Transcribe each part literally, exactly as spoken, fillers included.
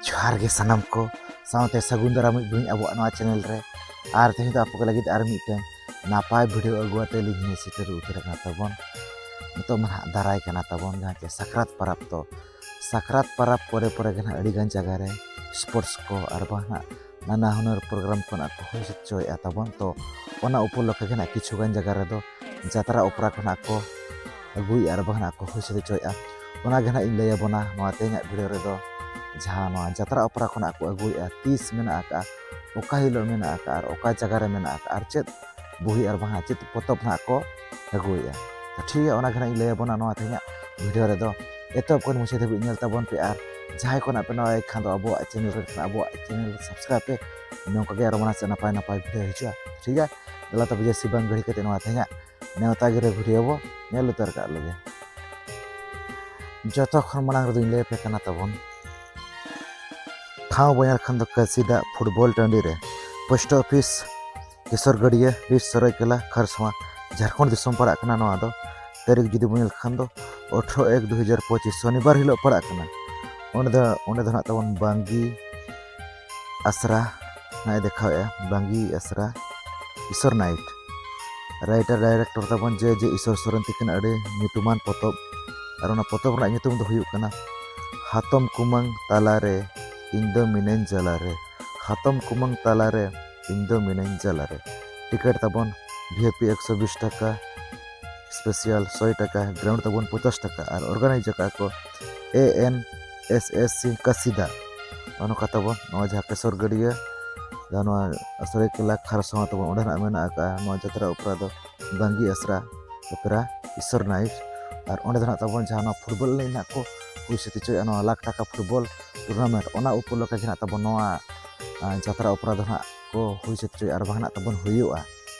ᱡᱚᱦᱟᱨ ᱜᱮ ᱥᱟᱱᱟᱢ ᱠᱚ, ᱥᱟᱶᱛᱮ ᱥᱟᱹᱜᱩᱱ ᱫᱟᱨᱟᱢ ᱢᱤᱫ ᱵᱤᱱ ᱟᱵᱚᱣᱟᱜ ᱱᱚᱣᱟ ᱪᱮᱱᱮᱞ ᱨᱮ᱾ ᱟᱨ ᱛᱮᱦᱮᱧ ᱫᱚ ᱟᱯᱮ ᱠᱚ ᱞᱟᱹᱜᱤᱫ ᱟᱨ ᱢᱤᱫᱴᱮᱱ ᱱᱟᱯᱟᱭ ᱵᱷᱤᱰᱤᱭᱳ ᱟᱹᱜᱩ ᱟᱛᱮ ᱞᱤᱧ ᱦᱮᱡ ᱥᱮᱴᱮᱨ ᱩᱛᱟᱹᱨ ᱟᱠᱟᱱᱟ ᱛᱟᱵᱚᱱ᱾ ᱱᱤᱛᱚᱜ ᱢᱟ ᱱᱟᱦᱟᱜ ᱫᱟᱨᱟᱭ ᱠᱟᱱᱟ ᱛᱟᱵᱚᱱ ᱡᱟᱦᱟᱸ ᱪᱮ ᱥᱟᱠᱨᱟᱛ ᱯᱚᱨᱚᱵᱽ᱾ ᱛᱚ ᱥᱟᱠᱨᱟᱛ ᱯᱚᱨᱚᱵᱽ ᱯᱚᱨᱮ ᱯᱚᱨᱮ ᱜᱮ ᱱᱟᱦᱟᱜ ᱟᱹᱰᱤᱜᱟᱱ ᱡᱟᱭᱜᱟ ᱨᱮ ᱥᱯᱳᱨᱴᱥ ᱠᱚ ᱟᱨ ᱵᱟᱝ ᱱᱟᱦᱟᱜ ᱱᱟᱱᱟ ᱦᱩᱱᱟᱹᱨ ᱯᱨᱳᱜᱨᱟᱢ ᱠᱚ ᱱᱟᱦᱟᱜ ᱠᱚ ᱦᱩᱭ ᱦᱚᱪᱚᱭᱮᱫᱼᱟ ᱛᱟᱵᱚᱱ᱾ ᱛᱚ ᱚᱱᱟ ᱩᱯᱚᱞᱚᱠᱠᱷᱮ ᱜᱮ ᱱᱟᱦᱟᱜ ᱠᱤᱪᱷᱩ ᱜᱟᱱ ᱡᱟᱭᱜᱟ ᱨᱮᱫᱚ ᱡᱟᱛᱨᱟ ᱚᱯᱮᱨᱟ ᱠᱚ ᱱᱟᱦᱟᱜ ᱠᱚ ᱟᱹᱜᱩᱭᱮᱫᱼᱟ ᱟᱨ ᱵᱟᱝ ᱱᱟᱦᱟᱜ ᱠᱚ ᱦᱩᱭ ᱥᱟᱹᱛ ᱦᱚᱪᱚᱭᱮᱫᱼᱟ᱾ ᱚᱱᱟ ᱜᱮ ᱱᱟᱦᱟᱜ ᱤᱧ ᱞᱟᱹᱭ ᱟᱵᱚᱱᱟ ᱱᱚᱣᱟ ᱛᱮᱦᱮᱧᱟᱜ ᱵᱷᱤᱰᱤᱭᱳ ᱨᱮᱫᱚ, ᱡᱟᱦᱟᱸ ᱱᱚᱣᱟ ᱡᱟᱛᱨᱟ ᱚᱯᱮᱨᱟ ᱠᱷᱚᱱᱟᱜ ᱠᱚ ᱟᱹᱜᱩᱭᱮᱫᱼᱟ, ᱛᱤᱥ ᱢᱮᱱᱟᱜ ᱟᱠᱟᱫᱼᱟ, ᱚᱠᱟ ᱦᱤᱞᱳᱜ ᱢᱮᱱᱟᱜ ᱟᱠᱟᱫᱼᱟ ᱟᱨ ᱚᱠᱟ ᱡᱟᱭᱜᱟ ᱨᱮ ᱢᱮᱱᱟᱜ ᱟᱠᱟᱫᱼᱟ ᱟᱨ ᱪᱮᱫ ᱵᱩᱦᱤ ᱟᱨ ᱵᱟᱝ ᱪᱮᱫ ᱯᱚᱛᱚᱵ ᱱᱟᱦᱟᱜ ᱠᱚ ᱟᱹᱜᱩᱭᱮᱫᱼᱟ᱾ ᱛᱚ ᱴᱷᱤᱠ ᱜᱮᱭᱟ, ᱚᱱᱟ ᱜᱮ ᱱᱟᱦᱟᱜ ᱤᱧ ᱞᱟᱹᱭ ᱟᱵᱚᱱᱟ ᱱᱚᱣᱟ ᱛᱮᱦᱮᱧᱟᱜ ᱵᱷᱤᱰᱤᱭᱳ ᱨᱮᱫᱚ᱾ ᱮᱛᱚᱦᱚᱵ ᱠᱷᱚᱱ ᱢᱩᱪᱟᱹᱫ ᱫᱷᱟᱹᱵᱤᱡ ᱧᱮᱞ ᱛᱟᱵᱚᱱ ᱯᱮ ᱟᱨ ᱡᱟᱦᱟᱸᱭ ᱠᱚ ᱱᱟᱦᱟᱜ ᱯᱮ ᱱᱟᱣᱟᱭ ᱠᱷᱟᱱ ᱫᱚ ᱟᱵᱚᱣᱟᱜ ᱪᱮᱱᱮᱞ ᱨᱮ ᱠᱷᱟᱱ ᱟᱵᱚᱣᱟᱜ ᱪᱮᱱᱮᱞ ᱥᱟᱵᱥᱠᱨᱟᱭᱤᱵ ᱯᱮ᱾ ᱱᱚᱝᱠᱟ ᱜᱮ ᱟᱨᱚ ᱢᱟᱲᱟᱝ ᱥᱮᱫ ᱱᱟᱯᱟᱭ ᱱᱟᱯᱟᱭ ᱵᱷᱤᱰᱤᱭᱳ ᱦᱤᱡᱩᱜᱼᱟ᱾ ᱴᱷᱤᱠ ᱜᱮᱭᱟ, ᱫᱮᱞᱟ ᱛᱚᱵᱮ ᱡᱟᱹᱥᱛᱤ ᱵᱟᱝ ᱜᱷᱟᱹᱲᱤ ᱠᱟᱛᱮ ᱱᱚᱣᱟ ᱛᱮᱦᱮᱧᱟᱜ ᱱᱮᱣᱛᱟ ᱜᱤᱨᱟᱹ ᱵᱷᱤᱰᱤᱭᱳ ᱵᱚ ᱧᱮᱞ ᱩᱛᱟᱹᱨ ᱠᱟᱜ ᱞᱮᱜᱮ᱾ ᱡᱚᱛᱚ ᱠᱷᱚᱱ ᱢᱟᱲᱟᱝ ᱨᱮᱫᱚᱧ ᱞᱟᱹᱭ ᱟᱯᱮ ᱠᱟᱱᱟ ᱛᱟᱵᱚᱱ ᱴᱷᱟᱶ ᱵᱚ ᱧᱮᱞ ᱠᱷᱟᱱ ᱫᱚ ᱠᱟᱹᱥᱤᱫᱟᱜ ᱯᱷᱩᱴᱵᱚᱞ ᱴᱟᱺᱰᱤ ᱨᱮ ᱯᱳᱥᱴ ᱚᱯᱷᱤᱥ ᱠᱮᱥᱚᱨᱜᱟᱹᱰᱤᱭᱟᱹ, ᱵᱤᱨ ᱥᱚᱨᱟᱭᱠᱮᱞᱟ, ᱠᱷᱟᱨᱥᱚᱶᱟ, ᱡᱷᱟᱲᱠᱷᱚᱸᱰ ᱫᱤᱥᱚᱢ ᱯᱟᱲᱟᱜ ᱠᱟᱱᱟ ᱱᱚᱣᱟ ᱫᱚ᱾ ᱛᱟᱹᱨᱤᱠᱷ ᱡᱩᱫᱤ ᱵᱚᱱ ᱧᱮᱞ ᱠᱷᱟᱱ ᱫᱚ ᱟᱴᱷᱨᱚ ᱮᱠ ᱫᱩ ᱦᱟᱡᱟᱨ ᱯᱚᱸᱪᱤᱥ ᱥᱚᱱᱤᱵᱟᱨ ᱦᱤᱞᱳᱜ ᱯᱟᱲᱟᱜ ᱠᱟᱱᱟ᱾ ᱚᱸᱰᱮ ᱫᱚ, ᱚᱸᱰᱮ ᱫᱚ ᱱᱟᱜ ᱛᱟᱵᱚᱱ ᱵᱟᱝᱜᱤ ᱟᱥᱨᱟ ᱱᱟᱜ ᱮ ᱫᱮᱠᱷᱟᱣᱮᱫᱼᱟ, ᱵᱟᱝᱜᱤ ᱟᱥᱨᱟ ᱤᱥᱚᱨ ᱱᱟᱭᱤᱴ᱾ ᱨᱟᱭᱴᱟᱨ ᱰᱟᱭᱨᱮᱠᱴᱚᱨ ᱛᱟᱵᱚᱱ ᱡᱮ ᱡᱮ ᱤᱥᱚᱨ ᱥᱚᱨᱮᱱ ᱛᱤᱠᱤᱱ ᱟᱹᱰᱤ ᱧᱩᱛᱩᱢᱟᱱ ᱯᱚᱛᱚᱵ, ᱟᱨ ᱚᱱᱟ ᱯᱚᱛᱚᱵ ᱨᱮᱱᱟᱜ ᱧᱩᱛᱩᱢ ᱫᱚ ᱦᱩᱭᱩᱜ ᱠᱟᱱᱟ ᱦᱟᱛᱚᱢ ᱠᱩᱢᱟᱹᱝ ᱛᱟᱞᱟᱨᱮ ᱤᱧ ᱫᱚ ᱢᱤᱱᱟᱹᱧ ᱡᱟᱞᱟᱨᱮ, ᱦᱟᱛᱚᱢ ᱠᱩᱢᱟᱹᱝ ᱛᱟᱞᱟᱨᱮ ᱤᱧ ᱫᱚ ᱢᱤᱱᱟᱹᱧ ᱡᱟᱞᱟᱨᱮ᱾ ᱴᱤᱠᱤᱴ ᱛᱟᱵᱚᱱ ᱵᱷᱤ ᱟᱭ ᱯᱤ ᱮᱠᱥᱚ ᱵᱤᱥ ᱴᱟᱠᱟ, ᱥᱯᱮᱥᱟᱞ ᱥᱚᱭ ᱴᱟᱠᱟ, ᱜᱨᱟᱣᱩᱱᱰ ᱛᱟᱵᱚᱱ ᱯᱚᱧᱪᱟᱥ ᱴᱟᱠᱟ, ᱟᱨ ᱚᱨᱜᱟᱱᱟᱭᱤᱡᱽ ᱟᱠᱟᱫ ᱠᱚ ᱮ ᱮᱱ ᱮᱥ ᱮᱥ ᱥᱤ ᱠᱟᱥᱤᱫᱟ᱾ ᱱᱚᱜᱼᱚ ᱱᱚᱝᱠᱟ ᱛᱟᱵᱚᱱ ᱱᱚᱣᱟ ᱡᱟᱦᱟᱸ ᱠᱮᱥᱚᱨ ᱜᱟᱹᱰᱭᱟᱹ, ᱡᱟᱦᱟᱸ ᱱᱚᱣᱟ ᱥᱚᱨᱟᱭᱠᱮᱞᱟ ᱠᱷᱟᱨᱥᱚᱶᱟ ᱛᱟᱵᱚᱱ, ᱚᱸᱰᱮ ᱱᱟᱜ ᱢᱮᱱᱟᱜ ᱟᱠᱟᱫᱼᱟ ᱱᱚᱣᱟ ᱡᱟᱛᱨᱟ ᱚᱯᱮᱨᱟ ᱫᱚ ᱵᱟᱝᱜᱤ ᱟᱥᱨᱟ ᱚᱯᱮᱨᱟ ᱤᱥᱚᱨ ᱱᱟᱭᱤᱴ᱾ ᱟᱨ ᱚᱸᱰᱮ ᱫᱚ ᱱᱟᱜ ᱛᱟᱵᱚᱱ ᱡᱟᱦᱟᱸ ᱱᱚᱣᱟ ᱯᱷᱩᱴᱵᱚᱞ ᱮᱱᱮᱡ ᱱᱟᱜ ᱠᱚ ᱦᱩᱭ ᱥᱟᱹᱛ ᱦᱚᱪᱚᱭᱮᱫᱼᱟ, ᱱᱚᱣᱟ ᱞᱟᱠᱷ ᱴᱟᱠᱟ ᱯᱷᱩᱴᱵᱚᱞ ᱴᱩᱨᱱᱟᱢᱮᱱᱴ, ᱚᱱᱟ ᱩᱯᱚᱞᱚᱠᱠᱷᱮ ᱜᱮ ᱱᱟᱜ ᱛᱟᱵᱚᱱ ᱱᱚᱣᱟ, ᱟᱸ, ᱡᱟᱛᱨᱟ ᱚᱯᱮᱨᱟ ᱫᱚ ᱱᱟᱜ ᱠᱚ ᱦᱩᱭ ᱥᱟᱹᱛ ᱦᱚᱪᱚᱭᱮᱫᱼᱟ ᱟᱨ ᱵᱟᱝ ᱱᱟᱜ ᱛᱟᱵᱚᱱ ᱦᱩᱭᱩᱜᱼᱟ᱾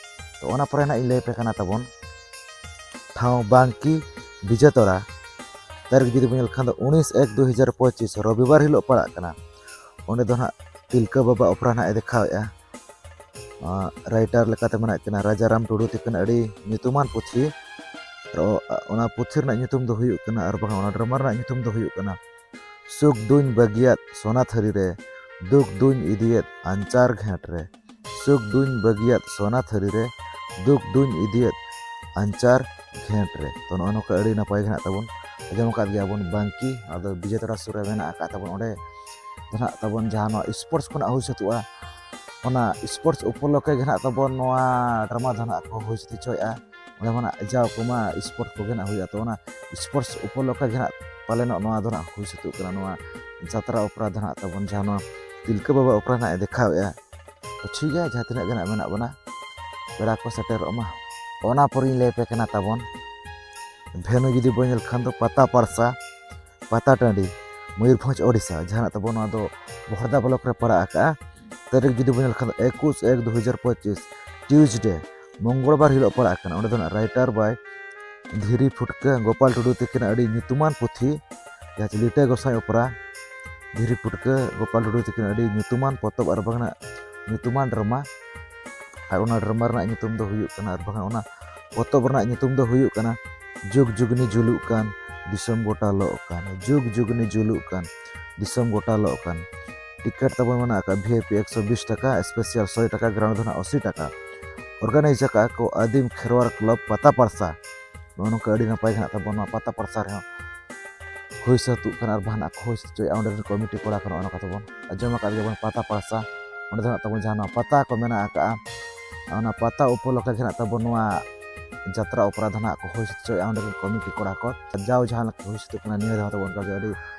ᱛᱚ ᱚᱱᱟ ᱯᱚᱨᱮ ᱱᱟᱜ ᱤᱧ ᱞᱟᱹᱭ ᱟᱯᱮ ᱠᱟᱱᱟ ᱛᱟᱵᱚᱱ ᱴᱷᱟᱶ ᱵᱟᱝᱠᱤ ᱵᱤᱡᱮᱛᱚᱲᱟ᱾ ᱛᱟᱹᱨᱤᱠᱷ ᱡᱩᱫᱤ ᱵᱚᱱ ᱧᱮᱞ ᱠᱷᱟᱱ ᱫᱚ ᱩᱱᱤᱥ ᱮᱠ ᱫᱩ ᱦᱟᱡᱟᱨ ᱯᱚᱸᱪᱤᱥ ᱨᱚᱵᱤᱵᱟᱨ ᱦᱤᱞᱳᱜ ᱯᱟᱲᱟᱜ ᱠᱟᱱᱟ᱾ ᱚᱸᱰᱮ ᱫᱚ ᱱᱟᱜ ᱛᱤᱞᱠᱟᱹ ᱵᱟᱵᱟ ᱚᱯᱮᱨᱟ ᱱᱟᱜ ᱮ ᱫᱮᱠᱷᱟᱣᱮᱫᱼᱟ᱾ ᱟᱸ, ᱨᱟᱭᱴᱟᱨ ᱞᱮᱠᱟᱛᱮ ᱢᱮᱱᱟᱜ ᱠᱤᱱᱟ ᱨᱟᱡᱟᱨᱟᱢ ᱴᱩᱰᱩ ᱛᱤᱠᱤᱱ, ᱟᱹᱰᱤ ᱧᱩᱛᱩᱢᱟᱱ ᱯᱩᱛᱷᱤ᱾ ᱟᱨ ᱚ-, ᱚᱱᱟ ᱯᱩᱛᱷᱤ ᱨᱮᱱᱟᱜ ᱧᱩᱛᱩᱢ ᱫᱚ ᱦᱩᱭᱩᱜ ᱠᱟᱱᱟ, ᱟᱨ ᱵᱟᱝ ᱚᱱᱟ ᱰᱨᱟᱢᱟ ᱨᱮᱱᱟᱜ ᱧᱩᱛᱩᱢ ᱫᱚ ᱦᱩᱭᱩᱜ ᱠᱟᱱᱟ ᱥᱩᱠ ᱫᱩᱧ ᱵᱟᱹᱜᱤᱭᱟᱫ ᱥᱚᱱᱟ ᱛᱷᱟᱹᱨᱤ ᱨᱮ, ᱫᱩᱠ ᱫᱩᱧ ᱤᱫᱤᱭᱮᱫ ᱟᱧᱪᱟᱨ ᱜᱷᱮᱸᱴ ᱨᱮ᱾ ᱥᱩᱠ ᱫᱩᱧ ᱵᱟᱹᱜᱤᱭᱟᱫ ᱥᱚᱱᱟ ᱛᱷᱟᱹᱨᱤ ᱨᱮ, ᱫᱩᱠ ᱫᱩᱧ ᱤᱫᱤᱭᱮᱫ ᱟᱧᱪᱟᱨ ᱜᱷᱮᱸᱴ ᱨᱮ᱾ ᱛᱚ, ᱱᱚᱜᱼᱚ ᱱᱚᱝᱠᱟ ᱟᱹᱰᱤ ᱱᱟᱯᱟᱭ ᱜᱮ ᱦᱮᱱᱟᱜ ᱛᱟᱵᱚᱱ᱾ ᱟᱸᱡᱚᱢ ᱟᱠᱟᱫ ᱜᱮᱭᱟᱵᱚᱱ ᱵᱟᱝᱠᱤ, ᱟᱫᱚ ᱵᱤᱡᱮᱛᱟᱲᱟ ᱥᱩᱨ ᱨᱮ ᱢᱮᱱᱟᱜ ᱟᱠᱟᱫ ᱛᱟᱵᱚᱱ᱾ ᱚᱸᱰᱮ ᱫᱚ ᱱᱟᱦᱟᱜ ᱛᱟᱵᱚᱱ ᱡᱟᱦᱟᱸ ᱱᱚᱣᱟ ᱥᱯᱳᱨᱴᱥ ᱠᱷᱚᱱᱟᱜ ᱦᱩᱭ ᱥᱟᱹᱛᱚᱜᱼᱟ, ᱚᱱᱟ ᱥᱯᱳᱨᱴᱥ ᱩᱯᱚᱞᱚᱠᱠᱷᱮ ᱜᱮ ᱱᱟᱦᱟᱜ ᱛᱟᱵᱚᱱ ᱱᱚᱣᱟ ᱰᱨᱟᱢᱟ ᱫᱚ ᱱᱟᱦᱟᱜ ᱠᱚ ᱦᱩᱭ ᱥᱟᱹᱛ ᱦᱚᱪᱚᱭᱮᱫᱼᱟ᱾ ᱚᱸᱰᱮ ᱢᱟ ᱱᱟᱦᱟᱜ ᱡᱟᱣ ᱠᱚᱢᱟ ᱥᱯᱳᱨᱴᱥ ᱠᱚᱜᱮ ᱱᱟᱦᱟᱜ ᱦᱩᱭᱩᱜᱼᱟ᱾ ᱛᱚ, ᱚᱱᱟ ᱥᱯᱳᱨᱴᱥ ᱩᱯᱚᱞᱚᱠᱠᱷᱮ ᱜᱮ ᱱᱟᱦᱟᱜ ᱯᱟᱞᱮᱱᱚᱜ ᱱᱚᱣᱟ ᱫᱚ ᱱᱟᱦᱟᱜ ᱦᱩᱭ ᱥᱟᱹᱛᱚᱜ ᱠᱟᱱᱟ, ᱱᱚᱣᱟ ᱡᱟᱛᱨᱟ ᱚᱯᱮᱨᱟ ᱫᱚ ᱱᱟᱦᱟᱜ ᱛᱟᱵᱚᱱ, ᱡᱟᱦᱟᱸ ᱱᱚᱣᱟ ᱛᱤᱞᱠᱟᱹ ᱵᱟᱵᱟ ᱚᱯᱮᱨᱟ ᱱᱟᱦᱟᱜ ᱮ ᱫᱮᱠᱷᱟᱣᱮᱫᱼᱟ᱾ ᱛᱚ, ᱴᱷᱤᱠ ᱜᱮᱭᱟ, ᱡᱟᱦᱟᱸ ᱛᱤᱱᱟᱹᱜ ᱜᱮ ᱱᱟᱦᱟᱜ ᱢᱮᱱᱟᱜ ᱵᱚᱱᱟ, ᱯᱮᱲᱟ ᱠᱚ ᱥᱮᱴᱮᱨᱚᱜ ᱢᱟ᱾ ᱚᱱᱟ ᱯᱚᱨᱮᱧ ᱞᱟᱹᱭ ᱟᱯᱮ ᱠᱟᱱᱟ ᱛᱟᱵᱚᱱ ᱵᱷᱮᱱᱩ ᱡᱩᱫᱤ ᱵᱚᱱ ᱧᱮᱞ ᱠᱷᱟᱱ ᱫᱚ ᱯᱟᱛᱟ ᱯᱟᱨᱥᱟ, ᱯᱟᱛᱟ ᱴᱟᱺᱰᱤ, ᱢᱚᱭᱩᱨᱵᱷᱚᱸᱡᱽ, ᱳᱰᱤᱥᱟ, ᱡᱟᱦᱟᱸ ᱱᱟᱜ ᱛᱟᱵᱚᱱ ᱱᱚᱣᱟ ᱫᱚ ᱵᱚᱦᱚᱲᱫᱟ ᱵᱞᱚᱠ ᱨᱮ ᱯᱟᱲᱟᱜ ᱟᱠᱟᱜᱼᱟ᱾ ᱛᱟᱹᱨᱤᱠᱷ ᱡᱩᱫᱤ ᱵᱚᱱ ᱧᱮᱞ ᱠᱷᱟᱱ ᱫᱚ ᱮᱠᱩᱥ ᱮᱠ ᱫᱩ ᱦᱟᱡᱟᱨ ᱯᱚᱸᱪᱤᱥ, ᱴᱤᱭᱩᱥᱰᱮ, ᱢᱚᱝᱜᱚᱞᱵᱟᱨ ᱦᱤᱞᱳᱜ ᱯᱟᱲᱟᱜ ᱠᱟᱱᱟ᱾ ᱚᱸᱰᱮ ᱫᱚ ᱱᱟᱜ ᱨᱟᱭᱴᱟᱨ ᱵᱟᱭ ᱫᱷᱤᱨᱤ ᱯᱷᱩᱴᱠᱟᱹ ᱜᱳᱯᱟᱞ ᱴᱩᱰᱩ ᱛᱤᱠᱤᱱᱟᱜ ᱟᱹᱰᱤ ᱧᱩᱛᱩᱢᱟᱱ ᱯᱩᱛᱷᱤ, ᱡᱟᱦᱟᱸ ᱪᱮ ᱞᱤᱴᱟᱹ ᱜᱚᱸᱥᱟᱭ ᱚᱯᱮᱨᱟ, ᱫᱷᱤᱨᱤ ᱯᱷᱩᱴᱠᱟᱹ ᱜᱳᱯᱟᱞ ᱴᱩᱰᱩ ᱛᱤᱠᱤᱱᱟᱜ ᱟᱹᱰᱤ ᱧᱩᱛᱩᱢᱟᱱ ᱯᱚᱛᱚᱵ ᱟᱨ ᱵᱟᱝ ᱧᱩᱛᱩᱢᱟᱱ ᱰᱨᱟᱢᱟ᱾ ᱟᱨ ᱚᱱᱟ ᱰᱨᱟᱢᱟ ᱨᱮᱱᱟᱜ ᱧᱩᱛᱩᱢ ᱫᱚ ᱦᱩᱭᱩᱜ ᱠᱟᱱᱟ, ᱟᱨ ᱵᱟᱝ ᱚᱱᱟ ᱯᱚᱛᱚᱵ ᱨᱮᱱᱟᱜ ᱧᱩᱛᱩᱢ ᱫᱚ ᱦᱩᱭᱩᱜ ᱠᱟᱱᱟ ᱡᱩᱜᱽ ᱡᱩᱜᱽᱱᱤ ᱡᱩᱞᱩᱜ ᱠᱟᱱ, ᱫᱤᱥᱚᱢ ᱜᱚᱴᱟ ᱞᱚᱜ ᱠᱟᱱ, ᱡᱩᱜᱽ ᱡᱩᱜᱽᱱᱤ ᱡᱩᱞᱩᱜ ᱠᱟᱱ, ᱫᱤᱥᱚᱢ ᱜᱚᱴᱟ ᱞᱚᱜ ᱠᱟᱱ᱾ ᱴᱤᱠᱤᱴ ᱛᱟᱵᱚᱱ ᱢᱮᱱᱟᱜ ᱟᱠᱟᱫ ᱵᱷᱤ ᱟᱭ ᱯᱤ ᱮᱠᱥᱚ ᱵᱤᱥ ᱴᱟᱠᱟ, ᱥᱯᱮᱥᱟᱞ ᱥᱚᱭ ᱴᱟᱠᱟ, ᱜᱨᱟᱣᱩᱱᱰ ᱫᱚ ᱱᱟᱜ ᱟᱥᱤ ᱴᱟᱠᱟ᱾ ᱚᱨᱜᱟᱱᱟᱭᱤᱡᱽ ᱟᱠᱟᱫᱼᱟ ᱠᱚ ᱟᱹᱫᱤᱢ ᱠᱷᱮᱨᱣᱟᱲ ᱠᱞᱟᱵᱽ ᱯᱟᱛᱟ ᱯᱟᱨᱥᱟ᱾ ᱱᱚᱜᱼᱚ ᱱᱚᱝᱠᱟ ᱟᱹᱰᱤ ᱱᱟᱯᱟᱭ ᱜᱮ ᱱᱟᱜ ᱛᱟᱵᱚᱱ ᱱᱚᱣᱟ ᱯᱟᱛᱟ ᱯᱟᱨᱥᱟ ᱨᱮᱦᱚᱸ ᱦᱩᱭ ᱥᱟᱹᱛᱚᱜ ᱠᱟᱱᱟ, ᱟᱨ ᱵᱟᱝ ᱱᱟᱜ ᱠᱚ ᱦᱩᱭ ᱥᱟᱹᱛ ᱦᱚᱪᱚᱭᱮᱫᱼᱟ ᱚᱸᱰᱮ ᱨᱮᱱ ᱠᱚᱢᱤᱴᱤ ᱠᱚᱲᱟ ᱠᱚ᱾ ᱱᱚᱜᱼᱚ ᱱᱚᱝᱠᱟ ᱛᱟᱵᱚᱱ ᱟᱸᱡᱚᱢ ᱟᱠᱟᱫ ᱜᱮᱭᱟᱵᱚᱱ ᱯᱟᱛᱟ ᱯᱟᱨᱥᱟ, ᱚᱸᱰᱮ ᱫᱚ ᱱᱟᱜ ᱛᱟᱵᱚᱱ ᱡᱟᱦᱟᱸ ᱱᱚᱣᱟ ᱯᱟᱛᱟ ᱠᱚ ᱢᱮᱱᱟᱜ ᱟᱠᱟᱫᱼᱟ, ᱚᱱᱟ ᱯᱟᱛᱟ ᱩᱯᱚᱞᱚᱠᱠᱷᱮ ᱜᱮ ᱱᱟᱜ ᱛᱟᱵᱚᱱ ᱱᱚᱣᱟ ᱡᱟᱛᱨᱟ ᱚᱯᱮᱨᱟ ᱫᱚ ᱱᱟᱜ ᱠᱚ ᱦᱩᱭ ᱥᱟᱹᱛ ᱦᱚᱪᱚᱭᱮᱫᱼᱟ ᱚᱸᱰᱮ ᱨᱮᱱ ᱠᱚᱢᱤᱴᱤ ᱠᱚᱲᱟ ᱠᱚ᱾ ᱡᱟᱣ ᱡᱟᱦᱟᱸ ᱞᱮᱠᱟ ᱦᱩᱭ ᱥᱟᱹᱛᱚᱜ ᱠᱟᱱᱟ, ᱱᱤᱭᱟᱹ ᱫᱷᱟᱣ ᱛᱟᱵᱚᱱ ᱚᱱᱠᱟ ᱜᱮ ᱟᱹᱰᱤ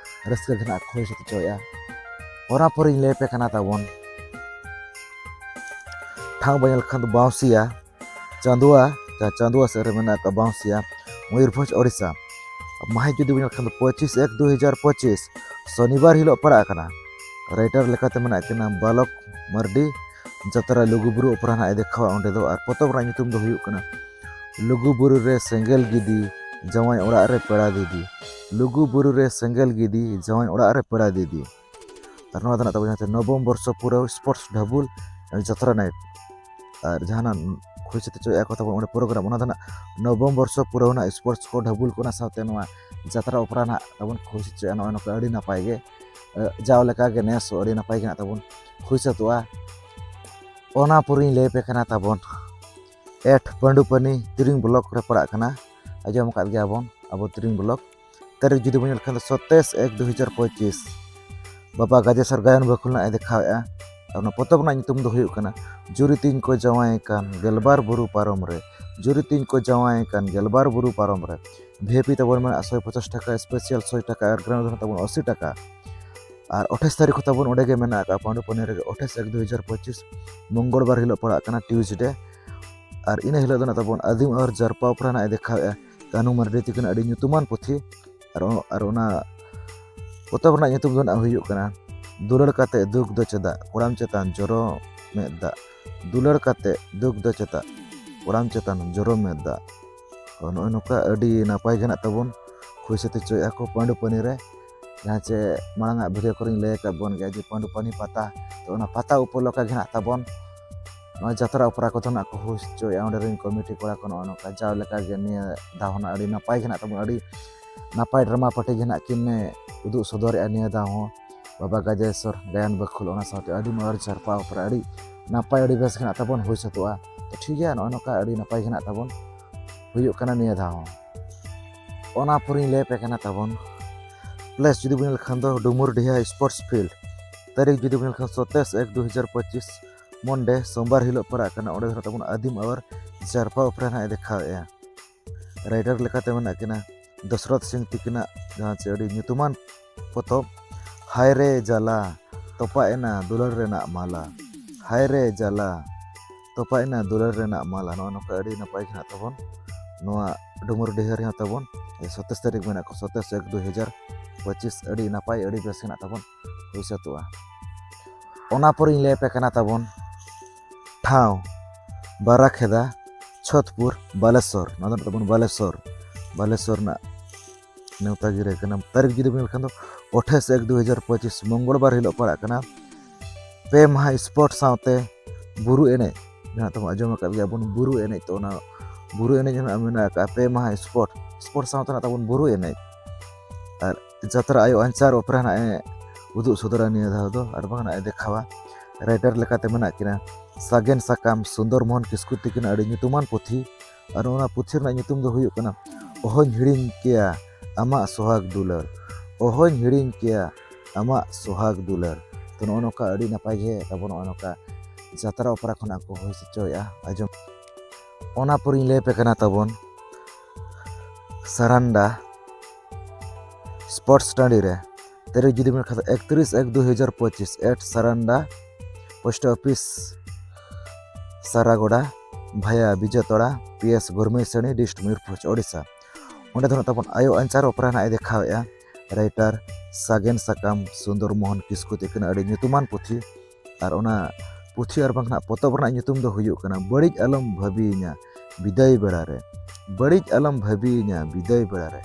ᱨᱟᱹᱥᱠᱟᱹ ᱜᱮ ᱱᱟᱜ ᱠᱚ ᱦᱩᱭ ᱥᱟᱹᱛ ᱦᱚᱪᱚᱭᱮᱫᱼᱟ᱾ ᱚᱱᱟ ᱯᱚᱨᱮᱧ ᱞᱟᱹᱭ ᱟᱯᱮ ᱠᱟᱱᱟ ᱛᱟᱵᱚᱱ ᱴᱷᱟᱶ ᱵᱚᱱ ᱧᱮᱞ ᱠᱷᱟᱱ ᱫᱚ ᱵᱟᱸᱥᱤᱭᱟ, ᱪᱟᱸᱫᱩᱣᱟ, ᱡᱟᱦᱟᱸ ᱪᱟᱸᱫᱩᱣᱟ ᱥᱮᱫ ᱨᱮ ᱢᱮᱱᱟᱜ ᱟᱠᱟᱫ ᱵᱟᱸᱥᱤᱭᱟ, ᱢᱚᱭᱩᱨᱵᱷᱚᱸᱡᱽ, ᱳᱰᱤᱥᱟ᱾ ᱢᱟᱹᱦᱤᱛ ᱡᱩᱫᱤ ᱵᱚᱱ ᱧᱮᱞ ᱠᱷᱟᱱ ᱫᱚ ᱯᱚᱸᱪᱤᱥ ᱮᱠ ᱫᱩ ᱦᱟᱡᱟᱨ ᱯᱚᱸᱪᱤᱥ, ᱥᱚᱱᱤᱵᱟᱨ ᱦᱤᱞᱳᱜ ᱯᱟᱲᱟᱜ ᱠᱟᱱᱟ᱾ ᱨᱟᱭᱴᱟᱨ ᱞᱮᱠᱟᱛᱮ ᱢᱮᱱᱟᱜ ᱠᱤᱱᱟ ᱵᱟᱞᱚᱠ ᱢᱟᱨᱰᱤ, ᱡᱟᱛᱨᱟ ᱞᱩᱜᱩᱵᱩᱨᱩ ᱚᱯᱮᱨᱟ ᱱᱟᱜ ᱮ ᱫᱮᱠᱷᱟᱣᱟ ᱚᱸᱰᱮ ᱫᱚ᱾ ᱟᱨ ᱯᱚᱛᱚᱵ ᱨᱮᱱᱟᱜ ᱧᱩᱛᱩᱢ ᱫᱚ ᱦᱩᱭᱩᱜ ᱠᱟᱱᱟ ᱞᱩᱜᱩᱵᱩᱨᱩ ᱨᱮ ᱥᱮᱸᱜᱮᱞ ᱜᱤᱫᱤ, ᱡᱟᱶᱟᱭ ᱚᱲᱟᱜ ᱨᱮ ᱯᱮᱲᱟ ᱫᱤᱫᱤ᱾ ᱞᱩᱜᱩᱵᱩᱨᱩ ᱨᱮ ᱥᱮᱸᱜᱮᱞ ᱜᱤᱫᱤ, ᱡᱟᱶᱟᱭ ᱚᱲᱟᱜ ᱨᱮ ᱯᱮᱲᱟ ᱫᱤᱫᱤ᱾ ᱟᱨ ᱱᱚᱣᱟ ᱫᱚ ᱱᱟᱜ ᱛᱟᱵᱚᱱ ᱡᱟᱦᱟᱸ ᱛᱮ ᱱᱚᱵᱚᱢ ᱵᱚᱨᱥᱚ ᱯᱩᱨᱟᱹᱣ ᱥᱯᱳᱨᱴᱥ ᱰᱷᱟᱵᱩᱞ ᱡᱟᱛᱨᱟ ᱱᱟᱭᱤᱴ᱾ ᱟᱨ ᱡᱟᱦᱟᱱᱟᱜ ᱦᱩᱭ ᱥᱟᱹᱛ ᱦᱚᱪᱚᱭᱮᱫᱼᱟ ᱠᱚ ᱛᱟᱵᱚᱱ ᱚᱸᱰᱮ ᱯᱨᱳᱜᱨᱟᱢ᱾ ᱚᱱᱟ ᱫᱚ ᱱᱟᱜ ᱱᱚᱵᱚᱢ ᱵᱚᱨᱥᱚ ᱯᱩᱨᱟᱹᱣ ᱱᱟᱜ ᱥᱯᱳᱨᱴᱥ ᱠᱚ ᱰᱷᱟᱹᱵᱩᱞ ᱠᱚ ᱚᱱᱟ ᱥᱟᱶᱛᱮ ᱱᱚᱣᱟ ᱡᱟᱛᱨᱟ ᱚᱯᱮᱨᱟ ᱱᱟᱜ ᱛᱟᱵᱚᱱ ᱦᱩᱭ ᱥᱟᱹᱛ ᱦᱚᱪᱚᱭᱮᱫᱼᱟ᱾ ᱱᱚᱜᱼᱚᱭ ᱱᱚᱝᱠᱟ ᱟᱹᱰᱤ ᱱᱟᱯᱟᱭ ᱜᱮ, ᱮ, ᱡᱟᱣ ᱞᱮᱠᱟᱜᱮ ᱱᱮᱥ ᱦᱚᱸ ᱟᱹᱰᱤ ᱱᱟᱯᱟᱭ ᱜᱮ ᱱᱟᱜ ᱛᱟᱵᱚᱱ ᱦᱩᱭ ᱥᱟᱹᱛᱚᱜᱼᱟ᱾ ᱚᱱᱟ ᱯᱚᱨᱮᱧ ᱞᱟᱹᱭ ᱟᱯᱮ ᱠᱟᱱᱟ ᱛᱟᱵᱚᱱ ᱮᱴ ᱯᱟᱹᱰᱩᱯᱟᱹᱱᱤ ᱛᱤᱨᱤᱝ ᱵᱞᱚᱠ ᱨᱮ ᱯᱟᱲᱟᱜ ᱠᱟᱱᱟ᱾ ᱟᱸᱡᱚᱢ ᱟᱠᱟᱫ ᱜᱮᱭᱟ ᱵᱚᱱ ᱟᱵᱚ ᱛᱤᱨᱤᱝ ᱵᱞᱚᱠ᱾ ᱛᱟᱹᱨᱤᱠᱷ ᱡᱩᱫᱤ ᱵᱚᱱ ᱧᱮᱞ ᱠᱷᱟᱱ ᱫᱚ ᱥᱚᱛᱟᱭᱤᱥ ᱮᱠ ᱫᱩ ᱦᱟᱡᱟᱨ ᱯᱚᱸᱪᱤᱥ᱾ ᱵᱟᱵᱟ ᱜᱟᱡᱮᱥᱚᱨ ᱜᱟᱭᱟᱱ ᱵᱟᱹᱠᱷᱩᱞ ᱱᱟᱜ ᱮ ᱫᱮᱠᱷᱟᱣᱮᱫᱼᱟ᱾ ᱟᱨ ᱚᱱᱟ ᱯᱚᱛᱚᱵ ᱨᱮᱱᱟᱜ ᱧᱩᱛᱩᱢ ᱫᱚ ᱦᱩᱭᱩᱜ ᱠᱟᱱᱟ ᱡᱩᱨᱤ ᱛᱤᱧ ᱠᱚ ᱡᱟᱶᱟᱭ ᱠᱟᱱ ᱜᱮᱞᱵᱟᱨ ᱵᱩᱨᱩ ᱯᱟᱨᱚᱢ ᱨᱮ, ᱡᱩᱨᱤ ᱛᱤᱧ ᱠᱚ ᱡᱟᱶᱟᱭ ᱠᱟᱱ ᱜᱮᱞᱵᱟᱨ ᱵᱩᱨᱩ ᱯᱟᱨᱚᱢ ᱨᱮ᱾ ᱵᱷᱤ ᱟᱭ ᱯᱤ ᱛᱟᱵᱚᱱ ᱢᱮᱱᱟᱜᱼᱟ ᱥᱚᱭ ᱯᱚᱧᱪᱟᱥ ᱴᱟᱠᱟ, ᱥᱯᱮᱥᱟᱞ ᱥᱚᱭ ᱴᱟᱠᱟ ᱟᱨ ᱜᱨᱟᱱᱰ ᱫᱚ ᱛᱟᱵᱚᱱ ᱟᱥᱤ ᱴᱟᱠᱟ᱾ ᱟᱨ ᱟᱴᱷᱟᱥ ᱛᱟᱹᱨᱤᱠᱷ ᱦᱚᱸ ᱛᱟᱵᱚᱱ ᱚᱸᱰᱮ ᱜᱮ ᱢᱮᱱᱟᱜ ᱟᱠᱟᱫ ᱯᱟᱺᱰᱩᱯᱟᱱᱤ ᱨᱮᱜᱮ, ᱟᱴᱷᱟᱥ ᱮᱠ ᱫᱩ ᱦᱟᱡᱟᱨ ᱯᱚᱸᱪᱤᱥ, ᱢᱚᱝᱜᱚᱞᱵᱟᱨ ᱦᱤᱞᱳᱜ ᱯᱟᱲᱟᱜ ᱠᱟᱱᱟ, ᱴᱤᱭᱩᱥᱰᱮ᱾ ᱟᱨ ᱤᱱᱟᱹ ᱦᱤᱞᱳᱜ ᱫᱚ ᱱᱟᱜ ᱛᱟᱵᱚᱱ ᱟᱹᱫᱤᱢ ᱟᱨ ᱡᱟᱨᱯᱟ ᱚᱯᱮᱨᱟ ᱱᱟᱜ ᱮ ᱫᱮᱠᱷᱟᱣᱮᱫᱼᱟ ᱠᱟᱹᱱᱩ ᱢᱟᱨᱰᱤ ᱛᱟᱹᱠᱤᱱᱟᱜ ᱟᱹᱰᱤ ᱧᱩᱛᱩᱢᱟᱱ ᱯᱩᱛᱷᱤ᱾ ᱟᱨ ᱚ-, ᱟᱨ ᱚᱱᱟ ᱯᱚᱛᱚᱵ ᱨᱮᱱᱟᱜ ᱧᱩᱛᱩᱢ ᱫᱚ ᱱᱟᱜ ᱦᱩᱭᱩᱜ ᱠᱟᱱᱟ ᱫᱩᱞᱟᱹᱲ ᱠᱟᱛᱮ ᱫᱩᱠ ᱫᱚ ᱪᱮᱫᱟᱜ, ᱠᱚᱲᱟᱢ ᱪᱮᱛᱟᱱ ᱡᱚᱨᱚ ᱢᱮᱫ ᱫᱟᱜ᱾ ᱫᱩᱞᱟᱹᱲ ᱠᱟᱛᱮ ᱫᱩᱠ ᱫᱚ ᱪᱮᱫᱟᱜ, ᱠᱚᱲᱟᱢ ᱪᱮᱛᱟᱱ ᱡᱚᱨᱚ ᱢᱮᱫ ᱫᱟᱜ᱾ ᱛᱚ, ᱱᱚᱜᱼᱚᱭ ᱱᱚᱝᱠᱟ ᱟᱹᱰᱤ ᱱᱟᱯᱟᱭ ᱜᱮ ᱱᱟᱜ ᱛᱟᱵᱚᱱ ᱦᱩᱭ ᱥᱟᱹᱛ ᱦᱚᱪᱚᱭᱮᱫᱼᱟ ᱠᱚ ᱯᱟᱺᱰᱩᱯᱟᱱᱤ ᱨᱮ᱾ ᱡᱟᱦᱟᱸ ᱪᱮ ᱢᱟᱲᱟᱝ ᱟᱜ ᱵᱷᱤᱰᱤᱭᱳ ᱠᱚᱨᱮᱧ ᱞᱟᱹᱭ ᱟᱠᱟᱫ ᱵᱚᱱ ᱜᱮᱭᱟ ᱡᱮ ᱯᱟᱺᱰᱩᱯᱟᱱᱤ ᱯᱟᱛᱟ, ᱛᱚ, ᱚᱱᱟ ᱯᱟᱛᱟ ᱩᱯᱚᱞᱚᱠᱠᱷᱮ ᱜᱮ ᱱᱟᱜ ᱛᱟᱵᱚᱱ ᱱᱚᱣᱟ ᱡᱟᱛᱨᱟ ᱚᱯᱮᱨᱟ ᱠᱚᱫᱚ ᱱᱟᱜ ᱠᱚ ᱦᱩᱭ ᱦᱚᱪᱚᱭᱮᱫᱼᱟ ᱚᱸᱰᱮ ᱨᱮᱱ ᱠᱚᱢᱤᱴᱤ ᱠᱚᱲᱟ ᱠᱚ᱾ ᱱᱚᱜᱼᱚ ᱱᱚᱝᱠᱟ ᱡᱟᱣ ᱞᱮᱠᱟ ᱜᱮ ᱱᱤᱭᱟᱹ ᱫᱷᱟᱣ ᱦᱚᱸ ᱱᱟᱜ ᱟᱹᱰᱤ ᱱᱟᱯᱟᱭ ᱜᱮ ᱱᱟᱜ ᱛᱟᱵᱚᱱ, ᱟᱹᱰᱤ ᱱᱟᱯᱟᱭ ᱰᱨᱟᱢᱟ ᱯᱟᱨᱴᱤ ᱜᱮ ᱱᱟᱜ ᱠᱤᱱ ᱩᱫᱩᱜ ᱥᱚᱫᱚᱨᱮᱫᱼᱟ ᱱᱤᱭᱟᱹ ᱫᱷᱟᱣ ᱦᱚᱸ᱾ ᱵᱟᱵᱟ ᱜᱟᱡᱮᱥᱚᱨ ᱜᱟᱭᱟᱱ ᱵᱟᱹᱠᱷᱩᱞ, ᱚᱱᱟ ᱥᱟᱶᱛᱮ ᱟᱹᱰᱤ ᱢᱚᱡᱽ ᱡᱟᱨᱯᱟ ᱚᱯᱮᱨᱟ, ᱟᱹᱰᱤ ᱱᱟᱯᱟᱭ, ᱟᱹᱰᱤ ᱵᱮᱥ ᱜᱮ ᱱᱟᱜ ᱛᱟᱵᱚᱱ ᱦᱩᱭ ᱥᱟᱹᱛᱚᱜᱼᱟ᱾ ᱛᱚ, ᱴᱷᱤᱠ ᱜᱮᱭᱟ, ᱱᱚᱜᱼᱚ ᱱᱚᱝᱠᱟ ᱟᱹᱰᱤ ᱱᱟᱯᱟᱭ ᱜᱮ ᱱᱟᱜ ᱛᱟᱵᱚᱱ ᱦᱩᱭᱩᱜ ᱠᱟᱱᱟ ᱱᱤᱭᱟᱹ ᱫᱷᱟᱣ ᱦᱚᱸ᱾ ᱚᱱᱟ ᱯᱚᱨᱮᱧ ᱞᱟᱹᱭ ᱟᱯᱮ ᱠᱟᱱᱟ ᱛᱟᱵᱚᱱ ᱯᱞᱮᱥ ᱡᱩᱫᱤ ᱵᱚᱱ ᱧᱮᱞ ᱠᱷᱟᱱ ᱫᱚ ᱰᱩᱢᱩᱨᱰᱤᱦᱟ ᱥᱯᱳᱨᱴᱥ ᱯᱷᱤᱞᱰ᱾ ᱛᱟᱹᱨᱤᱠᱷ ᱡᱩᱫᱤ ᱵᱚᱱ ᱧᱮᱞ ᱠᱷᱟᱱ ᱥᱚᱛᱟᱭᱤᱥ ᱮᱠ ᱫᱩ ᱦᱟᱡᱟᱨ ᱯᱚᱸᱪᱤᱥ, ᱢᱚᱱᱰᱮ, ᱥᱳᱢᱵᱟᱨ ᱦᱤᱞᱳᱜ ᱯᱟᱲᱟᱜ ᱠᱟᱱᱟ᱾ ᱚᱸᱰᱮ ᱫᱚ ᱱᱟᱜ ᱛᱟᱵᱚᱱ ᱟᱹᱫᱤᱢ ᱟᱣᱟᱨ ᱡᱟᱨᱯᱟ ᱚᱯᱮᱨᱟ ᱱᱟᱜ ᱮ ᱫᱮᱠᱷᱟᱣᱮᱫᱼᱟ᱾ ᱨᱟᱭᱴᱟᱨ ᱞᱮᱠᱟᱛᱮ ᱢᱮᱱᱟᱜ ᱠᱤᱱᱟ ᱫᱚᱥᱨᱚᱛᱷ ᱥᱤᱝ ᱛᱤᱠᱤᱱᱟᱜ ᱡᱟᱦᱟᱸ ᱪᱮ ᱟᱹᱰᱤ ᱧᱩᱛᱩᱢᱟᱱ ᱯᱚᱛᱚᱵ, ᱦᱟᱭ ᱨᱮ ᱡᱟᱞᱟ, ᱛᱚᱯᱟᱜ ᱮᱱᱟ ᱫᱩᱞᱟᱹᱲ ᱨᱮᱱᱟᱜ ᱢᱟᱞᱟ᱾ ᱦᱟᱭ ᱨᱮ ᱡᱟᱞᱟ, ᱛᱚᱯᱟᱜ ᱮᱱᱟ ᱫᱩᱞᱟᱹᱲ ᱨᱮᱱᱟᱜ ᱢᱟᱞᱟ᱾ ᱱᱚᱜᱼᱚ ᱱᱚᱝᱠᱟ ᱟᱹᱰᱤ ᱱᱟᱯᱟᱭ ᱜᱮ ᱦᱮᱱᱟᱜ ᱛᱟᱵᱚᱱ ᱱᱚᱣᱟ ᱰᱩᱢᱩᱨᱰᱤᱦᱟᱹ ᱨᱮᱦᱚᱸ ᱛᱟᱵᱚᱱ ᱥᱚᱛᱟᱭᱤᱥ ᱛᱟᱹᱨᱤᱠᱷ ᱢᱮᱱᱟᱜ ᱠᱚ, ᱥᱚᱛᱟᱭᱤᱥ ᱮᱠ ᱫᱩ ᱦᱟᱡᱟᱨ ᱯᱚᱸᱪᱤᱥ, ᱟᱹᱰᱤ ᱱᱟᱯᱟᱭ, ᱟᱹᱰᱤ ᱵᱮᱥ ᱜᱮ ᱦᱮᱱᱟᱜ ᱛᱟᱵᱚᱱ ᱦᱩᱭ ᱥᱟᱹᱛᱚᱜᱼᱟ᱾ ᱚᱱᱟ ᱯᱚᱨᱮᱧ ᱞᱟᱹᱭ ᱟᱯᱮ ᱠᱟᱱᱟ ᱛᱟᱵᱚᱱ ᱴᱷᱟᱶ ᱵᱟᱨᱟᱠᱷᱮᱫᱟ, ᱪᱷᱚᱛᱯᱩᱨ, ᱵᱟᱞᱮᱥᱚᱨ᱾ ᱱᱚᱣᱟ ᱫᱚ ᱛᱟᱵᱚᱱ ᱵᱟᱞᱮᱥᱚᱨ, ᱵᱟᱞᱮᱥᱚᱨ ᱨᱮᱱᱟᱜ ᱱᱮᱣᱛᱟ ᱜᱤᱨᱟᱹ ᱠᱟᱱᱟ᱾ ᱛᱟᱹᱨᱤᱠᱷ ᱡᱩᱫᱤ ᱵᱚᱱ ᱧᱮᱞ ᱠᱷᱟᱱ ᱫᱚ ᱟᱴᱷᱟᱥ ᱮᱠ ᱫᱩ ᱦᱟᱡᱟᱨ ᱯᱚᱸᱪᱤᱥ, ᱢᱚᱝᱜᱚᱞᱵᱟᱨ ᱦᱤᱞᱳᱜ ᱯᱟᱲᱟᱜ ᱠᱟᱱᱟ᱾ ᱯᱮ ᱢᱟᱦᱟ ᱥᱯᱳᱨᱴ ᱥᱟᱶᱛᱮ ᱵᱩᱨᱩ ᱮᱱᱮᱡ, ᱱᱟᱦᱟᱜ ᱛᱟᱵᱚᱱ ᱟᱸᱡᱚᱢ ᱟᱠᱟᱫ ᱜᱮᱭᱟ ᱵᱚᱱ ᱵᱩᱨᱩ ᱮᱱᱮᱡ᱾ ᱛᱚ ᱚᱱᱟ ᱵᱩᱨᱩ ᱮᱱᱮᱡ ᱨᱮᱱᱟᱜ ᱢᱮᱱᱟᱜ ᱟᱠᱟᱫ ᱯᱮ ᱢᱟᱦᱟ ᱥᱯᱳᱨᱴ, ᱥᱯᱳᱨᱴ ᱥᱟᱶᱛᱮ ᱱᱟᱜ ᱛᱟᱵᱚᱱ ᱵᱩᱨᱩ ᱮᱱᱮᱡ᱾ ᱟᱨ ᱡᱟᱛᱨᱟ ᱟᱭᱳ ᱟᱧᱪᱟᱨ ᱚᱯᱮᱨᱟ ᱱᱟᱜ ᱮ ᱩᱫᱩᱜ ᱥᱚᱫᱚᱨᱟ ᱱᱤᱭᱟᱹ ᱫᱷᱟᱣ ᱫᱚ, ᱟᱨ ᱵᱟᱝ ᱱᱟᱜ ᱮ ᱫᱮᱠᱷᱟᱣᱟ᱾ ᱨᱟᱭᱴᱟᱨ ᱞᱮᱠᱟᱛᱮ ᱢᱮᱱᱟᱜ ᱠᱤᱱᱟ ᱥᱟᱜᱮᱱ ᱥᱟᱠᱟᱢ ᱥᱩᱱᱫᱚᱨ ᱢᱳᱦᱚᱱ ᱠᱤᱥᱠᱩ ᱛᱤᱠᱤᱱᱟᱜ ᱟᱹᱰᱤ ᱧᱩᱛᱩᱢᱟᱱ ᱯᱩᱛᱷᱤ, ᱟᱨ ᱚᱱᱟ ᱯᱩᱛᱷᱤ ᱨᱮᱱᱟᱜ ᱧᱩᱛᱩᱢ ᱫᱚ ᱦᱩᱭᱩᱜ ᱠᱟᱱᱟ ᱚᱦᱚᱧ ᱦᱤᱲᱤᱧ ᱠᱮᱭᱟ ᱟᱢᱟᱜ ᱥᱚᱦᱟᱜᱽ ᱫᱩᱞᱟᱹᱲ, ᱚᱦᱚᱧ ᱦᱤᱲᱤᱧ ᱠᱮᱭᱟ ᱟᱢᱟᱜ ᱥᱚᱦᱟᱜᱽ ᱫᱩᱞᱟᱹᱲ᱾ ᱛᱚ ᱱᱚᱜᱼᱚ ᱱᱚᱝᱠᱟ ᱟᱹᱰᱤ ᱱᱟᱯᱟᱭ ᱜᱮ ᱛᱟᱵᱚᱱ ᱱᱚᱜᱼᱚ ᱱᱚᱝᱠᱟ ᱡᱟᱛᱨᱟ ᱚᱯᱮᱨᱟ ᱠᱷᱚᱱᱟᱜ ᱠᱚ ᱦᱩᱭ ᱦᱚᱪᱚᱭᱮᱫᱼᱟ ᱟᱸᱡᱚᱢ᱾ ᱚᱱᱟ ᱯᱚᱨᱮᱧ ᱞᱟᱹᱭ ᱟᱯᱮ ᱠᱟᱱᱟ ᱛᱟᱵᱚᱱ ᱥᱟᱨᱟᱱᱰᱟ ᱥᱯᱳᱨᱴᱥ ᱴᱟᱺᱰᱤ ᱨᱮ ᱛᱟᱹᱨᱤᱠᱷ ᱡᱩᱫᱤ ᱢᱮᱱ ᱠᱷᱟᱱ ᱮᱠᱛᱨᱤᱥ ᱮᱠ ᱫᱩ ᱦᱟᱡᱟᱨ ᱯᱚᱸᱪᱤᱥ at Saranda, post office Saragoda, via Bijetora, P S Gorumahisani, dist Mayurbhanj, Odisha. ᱚᱸᱰᱮ ᱫᱚ ᱱᱟᱜ ᱛᱟᱵᱚᱱ ᱟᱭᱳ ᱟᱧᱪᱟᱨ ᱚᱯᱮᱨᱟ ᱱᱟᱜ ᱮ ᱫᱮᱠᱷᱟᱣᱮᱫᱼᱟ᱾ ᱨᱟᱭᱴᱟᱨ ᱥᱟᱜᱮᱱ ᱥᱟᱠᱟᱢ ᱥᱩᱱᱫᱚᱨ ᱢᱳᱦᱚᱱ ᱠᱤᱥᱠᱩ ᱛᱤᱠᱤᱱᱟᱜ ᱟᱹᱰᱤ ᱧᱩᱛᱩᱢᱟᱱ ᱯᱩᱛᱷᱤ, ᱟᱨ ᱚᱱᱟ ᱯᱩᱛᱷᱤ ᱟᱨ ᱵᱟᱝ ᱱᱟᱜ ᱯᱚᱛᱚᱵ ᱨᱮᱱᱟᱜ ᱧᱩᱛᱩᱢ ᱫᱚ ᱦᱩᱭᱩᱜ ᱠᱟᱱᱟ ᱵᱟᱹᱲᱤᱡ ᱟᱞᱚᱢ ᱵᱷᱟᱹᱵᱤᱭᱤᱧᱟ ᱵᱤᱫᱟᱹᱭ ᱵᱮᱲᱟ ᱨᱮ, ᱵᱟᱹᱲᱤᱡ ᱟᱞᱚᱢ ᱵᱷᱟᱹᱵᱤᱭᱤᱧᱟ ᱵᱤᱫᱟᱹᱭ ᱵᱮᱲᱟ ᱨᱮ᱾